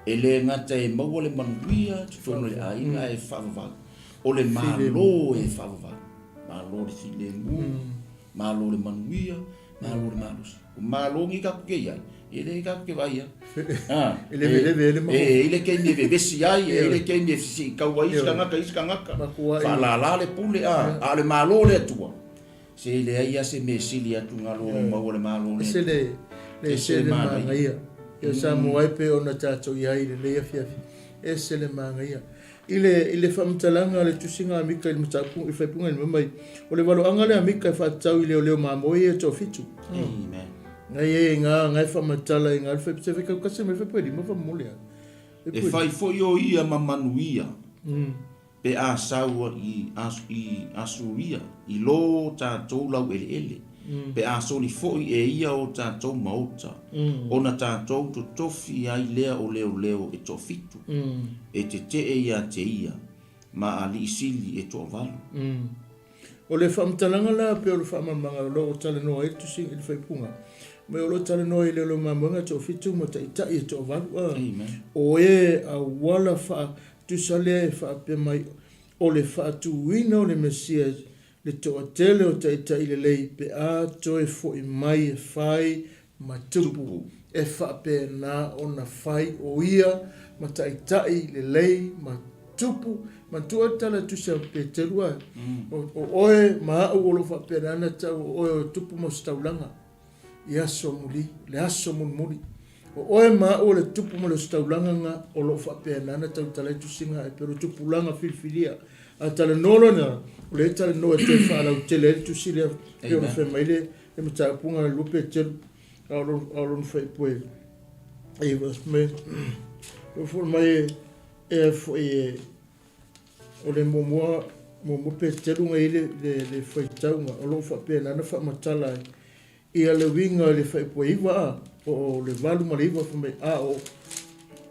E le gata e maua le manuia i totonu o le aiga ae faavavau. O le Malo e faavavau. Malo le filemu, malo le manuia, malo le malosi. O Malo nei tatou te i ai, e le tatou te vaai ai. E leveleve ai le E i ai le taimi e vevesi ai, e i ai le taimi e fesiitau ai isi tagata i isi tagata. Faalala le pule, a o le Malo o le Atua, se leai lava se mea sili atu na lo maua le Malo o le Atua. Ese ese le manaia. Ia Samoa e pei ona tatou i ai i lenei afiafi. Ese le manaia. I le, i le faamatalaga a le tusiga a Mika i le mataupu, i le faaipuga i le mai, o le valoaga lea a Mika e faatatau i leoleo mamoe ia e toafitu. Amen. Ngai e ngā, ngai faamatala i ngā le fai, se fai kau kasi mai fai pue lima famole a. E fai foi o ia ma manuia. Pe a sau i Asuria i lo tatou laueleele, pe a soli foi e ia o tatou maota, ona tatou totofi ai lea o leoleo e toafitu, e tetee ia te ia, ma alii sili e toavalu. O le faamatalaga la pei o le faamalamalamaga o lo o talanoa ai le tusi i le faaipuga, mai o lo o talanoa i leoleo mamoega e toafitu ma taitai e toavalu, a o e auala faa Tusa lea e faapea mai, o le faatuina o le Mesia le toatele o taitai lelei pe a toe foi mai e fai ma tupu, e faapena ona fai o ia ma taitai lelei ma tupu. Manatua le tala tusi a Peteru ae, o oe ma au o lo o faapena ona tau o oe o tupu ma ositaulaga. I aso muli, le aso mulimuli. O oe ma au o le tupu ma le ositaulaga nga o lo o faapena ona tautala ai tusiga e pei o le tupulaga filifilia. A talanoa loa na, o lea e talanoa e toe faalautele ai le tusi lea pei ona fai mai le le mataupuga a le 2 Peteru a o lona a o lona faipue e mai o foi mai e foi e O le muamua, muamua Peteru na i ai le, le, le faitauga o lo o faapena ona faamatala ai ia le uiga i le faaipoiva a, o, o le 8 ma le 9 fai mai, a o,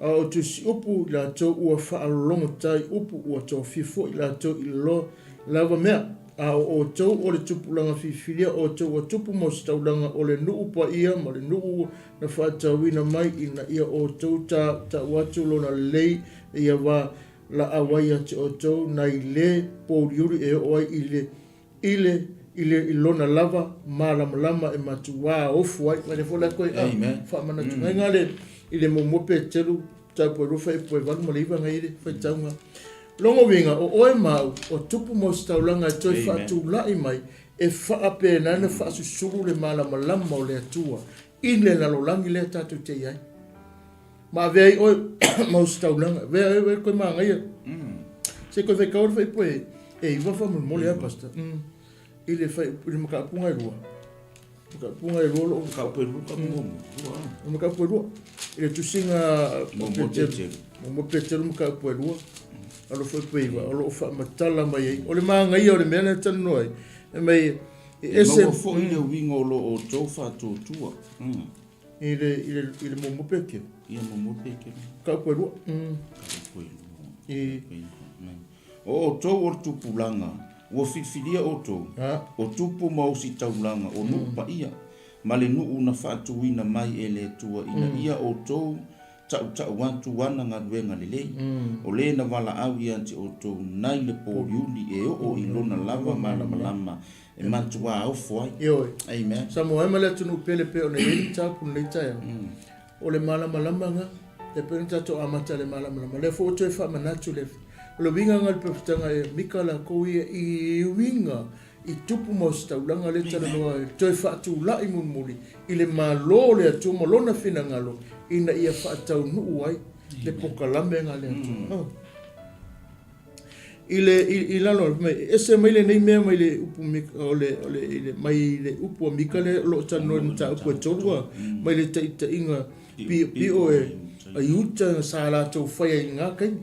a o tusiupu i latou ua faalologotai upu ua tofia foi latou i lo lava mea, a o outou o le tupulaga filifilia outou ua tupu mo se taulaga o le nuu paia ma le nuu na faatauina mai ina ia outou ta, tau atu lona lelei ia va Laau ai ia te outou nai le pouliuli e oo ai i le, i le, i le, i lona lava malamalama e matuā ofu ai. Mai le foi la koe a faamanatu ngai nga le, i le muamua Peteru mataupu e lua faaipu e 8 ma le 9 ngai i le faitauga. Logo uiga, o oe ma au, o tupu mo se taulaga e toe faatulai mai e faapena ona faasusulu le malamalama o le Atua i le lalolagi lea tatou te i ai. Ma avea ai oe ma ositaulaga. Avea ai oe koe magaia. Se koe whai kaua le whaipo e, e iwa whamolemole a, Pastor. I le whai, i le makaapunga e lua. Makaapunga e lua loo. Makaapu e lua, makaapu mo. Lua. Makaapu e lua. I le tusinga o Peteru. Mo Peteru makaapu e lua. Alo foi pe iwa. O loo whaamatala mai ai. O le magaia o le mea na talanoa ai. E mai, e ese. E maua foi le uiga o lo outou faatuatua. I le, i le, i le muamua Petero. Ia muamua Petero. Mataupu e lua. Mataupu e lua. I. O outou o le tupulaga, ua filifilia outou, o tupu ma ositaulaga, o nuu paia, ma le nuu na faatuina mai e le Atua ina ia outou tautau atu ana galuega lelei, o le na valaau ia te outou nai le pouliuli e oo i lona lava malamalama E matuā ofo ai. Ioe. Amen. Samoa e ma le atunuu pele pei ona i ai le mataupu i lenei taeao. O le malamalama e pei ona tatou amata i le malamalama. Lea foi ua toe faamanatu le o le uiga nga le perofetaga e mika lakou ia i uiga i tupu ma ositaulaga lea talanoa ai toe faatulai mulimuli i le Malo o le Atua ma lona finagalo ina ia faataunuu ai le pokalame nga le Atua. I le, i, i lalo, mai, ese mai lenei mea mai le upu Mika, o le, o le, i le, mai le upu a Mika lea o lo o talanoa i le mataupu e tolu a, mai le taitaiga piopio e a Iuta sa latou faia i lena taimi.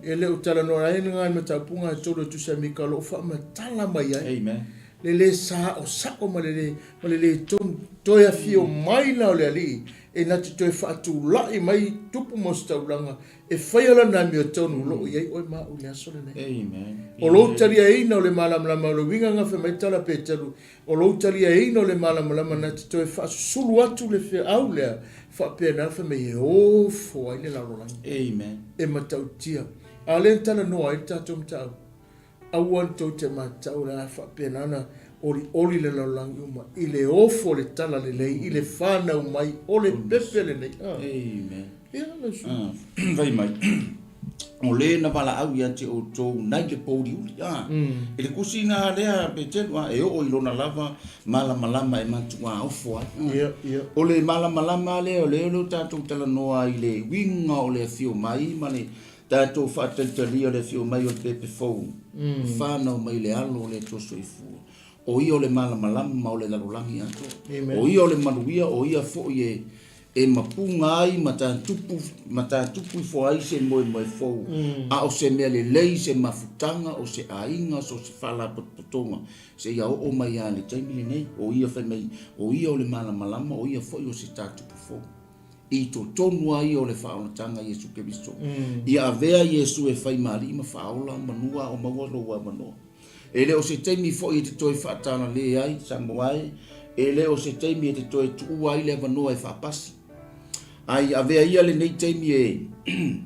E le o talanoa ai lena i mataupuga e tolu e tusa ai Mika o lo o faamatala mai ai. Amen. Le lē saosao ma le lē, ma le lē tonu. Toe afio mai la o le Alii e na te toe faatulai mai tupu ma ositaulaga e faia lana amiotonu o lo o i ai oe ma au i le aso lenei. Amen. O lou taliaina o le malamalama o le uiga na fai mai tala Peteru, o lou taliaina o le malamalama na te toe faasusulu atu le feau lea faapena fai mai e ofo ai le lalolagi. Amen. E matautia. A o lea na talanoa ai le tatou mataupu. Aua ne tou te matau o le a faapena ona olioli le lalolagi uma i le ofo o le talalelei, i le fanau mai o le pepe lenei. Ah. Amen. Ia, lau susuga. Ah, fai mai, o le na valaau ia te outou nai le pouliuli. Ah, I le kusina lea Petelu, ah, e oo i lona lava malamalama e matuā ofo ai. Ah. Ia, ia. O le malamalama lea o lea o lea o tatou talanoa i le uiga o le afio mai ma le Tatou faatalitalia le afio mai o le pepe fou, fanau mai le alo o le Atua Soifua. O ia o le malamalama o le lalolagi atoa. O ia o le manuia, o ia foi e e mapuga ai ma tatupu, ma tatupu ifo ai se moemoe fou, a o se mea lelei, se mafutaga, o se aiga, so se faalapotopotoga, seia oo mai lava i le taimi lenei. O ia fai mai, o ia o le malamalama, o ia foi o se tatupu fou. I totonu lava ia o le faaolataga Iesu Keriso. Ia avea Iesu e fai ma Alii ma Faaola manua o maua lou avanoa. E le o se taimi foi e te toe faatalale ai, Samoa e, e le o se taimi e te toe tuua ai le avanoa e faapasi. A ia avea ia lenei taimi e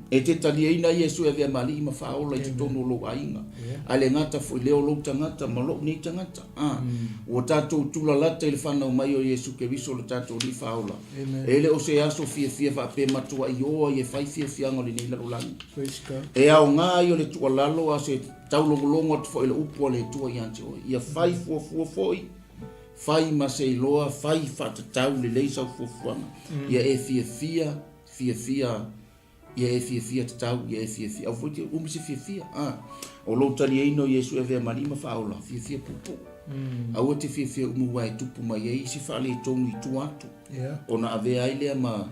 e te taliaina Iesu e avea ma Alii ma Faaola i totonu o lou aiga. A le gata foi lea o lou tagata ma lou nei tagata. A, ua tatou tulalata i le fanau mai o Iesu Keriso lo tatou Alii Faaola. E le o se aso fiafia faapea matuai o ai e fai fiafiaga o lenei lalolagi. E aoga ai o le tuualalo a se taulogologo atu foi i le upu a le Atua ia te oe. Ia fai fuafua foi, fai ma se iloa, fai faatatau lelei sau fuafuaga. Ia e fiafia, fiafia, ia e fiafia tatau, ia e fiafia. Aua foi te umi se fiafia. A, o lou taliaina o Iesu e avea ma Alii ma Faaola, fiafia puupuu. Aua te fiafia umi aua e tupu mai ai isi faaletonu i tua atu. Ona avea ai lea ma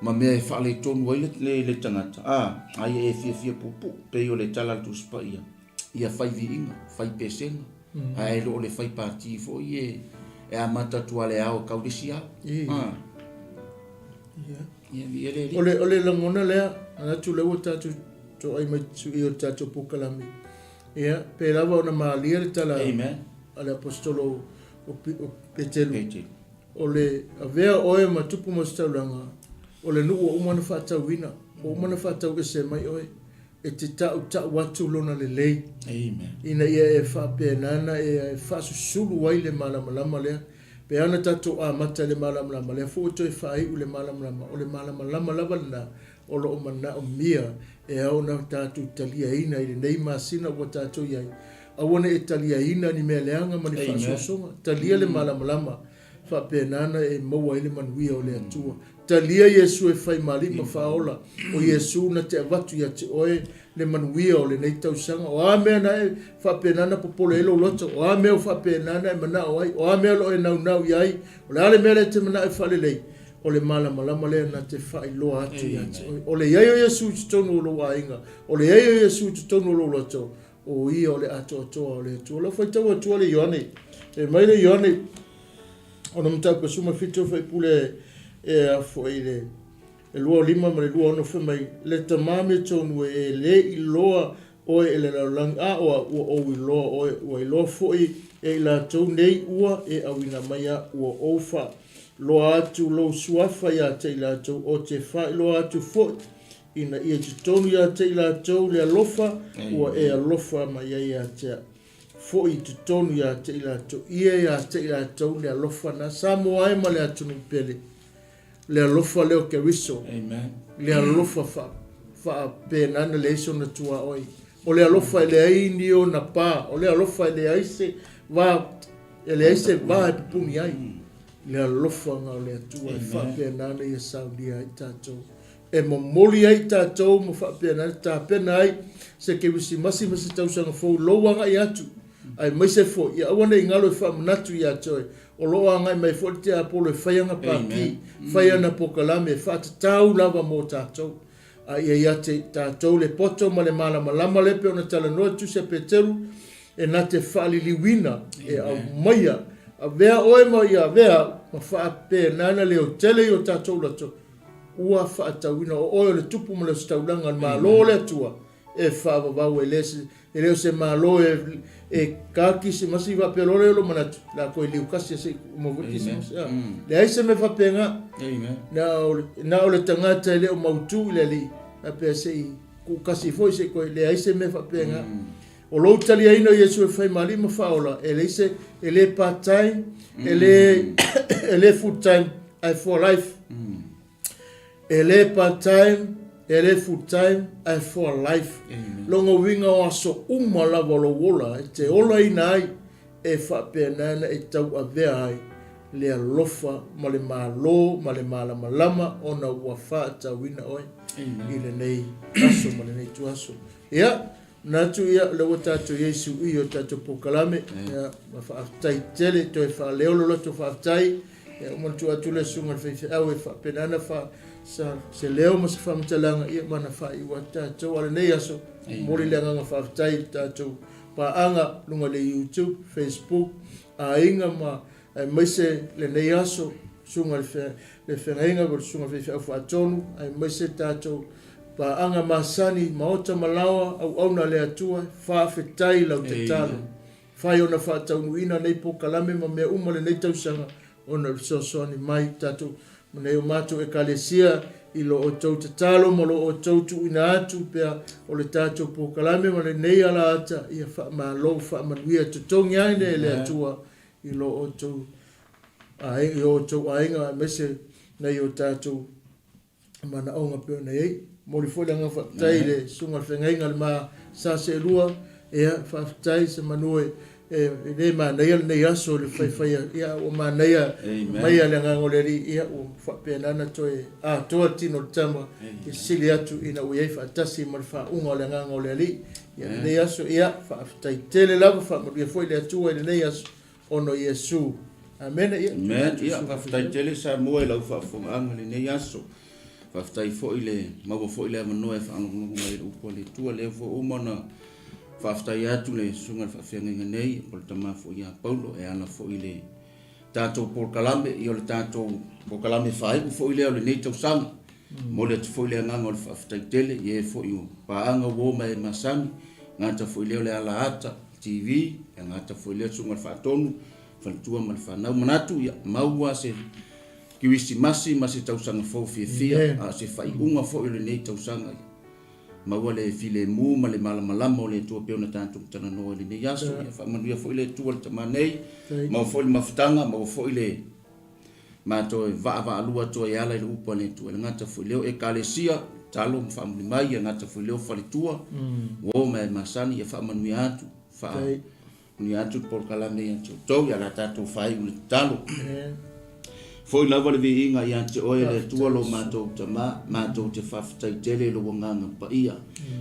ma mea e faaletonu ai le, le, le tagata. A, aia e fiafia puupuu, pei o le tala a le Tusi Paia, ia fai viiga, fai pesega, ae le o le fai pati foi e, e amata atu lava le ao e kau le isi ao. A. Ia, viia le Alii. O le, o le lagona lea, manatu lea ua tatou toai mai i o tatou polokalame. Ia, pe lava ona malie le tala Amen. a le aposetolo o, o Petelu. Petelu. O le avea oe ma tupu ma ositaulaga, o le nuu ua uma ona faatauina, ua uma ona faatauese mai oe, e te tautau atu lona lelei. Amen. Ina ia e faapena ona e faasusulu ai le malamalama lea. Pe a ona tatou amata i le malamalama, lea foi ua toe faaiu le malamalama, o le malamalama lava lena o lo o manaomia e ao ona tatou taliaina i lenei masina ua tatou i ai. Aua ne i taliaina ni mea leaga ma ni faasoasoga. Talia le malamalama, faapena ona e maua ai le manuia o le Atua. Talia Iesu e fai ma Alii ma Faaola. O Iesu na te avatu ia te oe le manuia o lenei tausaga. O a mea na e faapena ona popole ai lou loto, o a mea o faapena ona e manao ai, o a mea o lo o e naunau i ai, o le a le mea lea e te manao e faalelei, o le malamalama lea na te faailoa atu ia te oe. O le i ai o Iesu i totonu o lou aiga, o le i ai o Iesu i totonu o lou loto, o ia o le atoatoa o le Atua. O lau faitau Atua le Ioane, e mai le Ioane, ona mataupu e suma fitu faipule e a foi le e 25 ma le 26 fai mai, le Tama amiotonu e, e le iloa oe e le lalolagi, a o au ua ou iloa oe, ua iloa foi e i latou nei ua e auina mai a ua ou faailoa atu lou suafa ia te i latou, o te faailoa atu foi ina ia totonu ia te i latou le alofa ua e alofa mai ai ia te au. Foi i totonu ia te i latou, ia ia te i latou le alofa na Samoa e ma le atunuu pele. Le alofa lea o Keriso. Amen. Le alofa fa, faapena na leai sona tuaoi. O le alofa e leai ni ona pa, o le alofa e leai se va, e leai se va e pupuni ai. Le alofa o le Atua e faapena na ia saunia ai tatou. E momoli ai tatou ma faapena ona tapena ai se Kerisimasi ma se tausaga fou lou agai atu, aemaise foi ia aua ne i galo e faamanatu ia te oe, o lo o agai mai foi le tiapolo e fai ana pākī, fai ana polokalame e faatatau lava mo tatou. A ia ia te tatou le poto ma le malamalama lea pei ona talanoa le Tusi a Peteru, e na te faaliliuina e aumaia, avea oe ma ia avea au, ma faapena ona leotele i o tatou loto, ua faatauina o oe o le Tupu ma le Ositaulaga o le Malo o le Atua, e faavavau e le e le o se Malo e e ka kisimasi faapea loa lea o lou manatu la koe liu kasi se uma foi kisimasi a leai se mea faapena. Na o na o le tagata e le o mautu i le Alii faapea se i kuukasi foi se i koe leai se mea faapena. O lou taliaina o Iesu e fai ma Alii ma Faaola e leai se e le part time e le e le full time ae for life. E le part time, e le full time, ae for life. Lona uiga o aso uma lava o lou ola e te olaina ai, e faapena ona e tauavea ai le alofa ma le malo ma le malamalama ona ua faatauina oe i lenei aso ma lenei ituaso. Ia, manatu ia, o lea ua tatou i ai i siui o le tatou polokalame, ia, ma faafetai tele, toe faaleo lo latou faafetai. Ia, ua manatua atu le susuga i le faifeau e faapena ona fa, sa, se leo ma se faamatalaga, ia, ma na faaiu atu tatou. A o lenei aso, momoli le agaga faafetai i le tatou paaga luga i le YouTube, Facebook, aiga ma aemaise lenei aso, susuga i le fe, le feagaiga ma le susuga i le faifeau faatonu, aemaise tatou paaga masani, maota ma laoa, auauna a le Atua, faafetai i lau tatalo. Fai ona faataunuuina nei polokalame ma mea uma lenei tausaga ona o le fesoasoani mai tatou ma nai o matou Ekalesia i lo outou tatalo ma lo outou tuuina atu pea o le tatou polokalame ma lenei alaata ia faamalo faamanuia totogi ane e le Atua i lo outou aiga i o outou aiga aemaise nai o tatou manaoga pei ona i ai. Momoli foi le agaga faafetai i le susuga i le feagaiga i le ma sa seelua, ia faafetai se manu e e le manaia lenei aso i le faifaia, ia ua manaia maia le agaga o le Alii, ia ua faapena ona toe atoa le tino o le tama e sili atu ina ua i ai faatasi ma le faauga o le agaga o le Alii. Ia lenei aso, ia faafetai tele lava, faamanuia foi le Atua i lenei aso ona o Iesu. Amene. Ia, Amen. Ia, faafetai tele Samoa i lau faafofogaaga i lenei aso. Faafetai foi le maua foi le avanoa e faalogologo mai i le upu a le Atua. Lea foi ua uma ona faafetai atu le susuga i le faafeagaiga nei, po o le tama foi ia Paulo, e ala foi i le tatou polokalame, ia o le tatou polokalame faaiu foi lea o lenei tausaga. Momoli atu foi le agaga o le faafetai tele i e foi o paaga ua oma e masani, gata foi lea o le alaata, TV, e gata foi lea susuga i le Faatonu, faletua ma le fanau. Manatu ia maua se Kirisimasi ma se tausaga fou fiafia, a o se faaiuga foi o lenei tausaga ia maua le filemu ma le malamalama o le Atua pei ona tatou talanoa i lenei aso. Ia faamanuia foi le Atua i le tama nei, maua foi le mafutaga, maua foi le matou e vaavaalua atu ai e ala i le upu a le Atua. E le gata foi lea o Ekalesia, tatalo ma faamuli mai, e gata foi lea o faletua, uo ma e masani, ia faamanuia atu, faamanuia atu le polokalame ia te outou, ia la tatou faaiu le tatalo. Foi lava le viiga ia te oe le Atua lo matou Tama, matou te faafetai tele i lou Agaga Paia.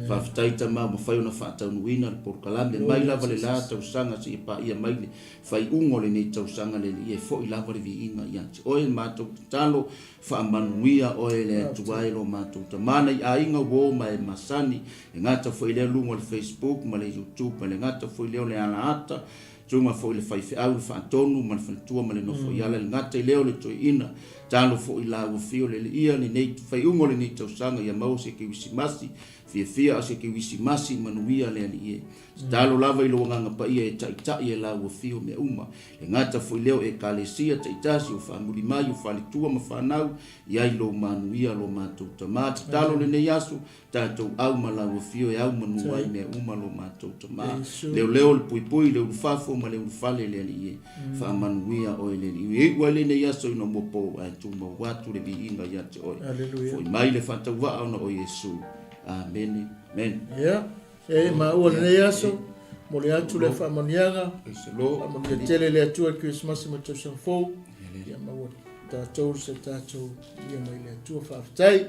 Faafetai Tama ua mafai ona faataunuuina le polokalame mai lava le la tausaga seia paia mai le Faaiuga o lenei tausaga le Alii e foi lava le viiga ia te Oe le matou tatalo, faamanuia Oe le Atua e lo matou Tama nai aiga uo ma e masani, e gata foi lea luga o le Facebook ma le YouTube ma le gata foi lea o le alaata, susuga foi le faifeau le faatonu ma le faletua ma le nofo iala le gata i lea o le toeaina, talo foi la ua fio le Alii lenei faaiuga o lenei tausaga ia maua se Kerisimasi fiafia a o se Kerisimasi manuia le Alii e. Tatalo lava i lou Agaga Paia e taitai e lau afio mea uma. E gata foi lea o Ekalesia taitasi, o faamuli mai, o faletua ma fanau, i ai lou manuia lo matou Tama. Tatalo lenei aso, tatou au ma lau afio e au manu ai mea uma lo matou Tama. Leoleo le puipui, le ulufafo ma le ulufale le Alii e. Faamanuia oe le Alii. E iu ai lenei aso ina ua po ae tumau atu le viiga ia te oe. Foi mai le faatauvaa ona o Iesu. Amene. Amene. Yeah. E maua lenei aso, momoli atu le faamanuiaga, faamanuia tele le Atua i le Kerisimasi ma le tausaga fou, ia maua tatou se tatou ia mai le Atua. Faafetai.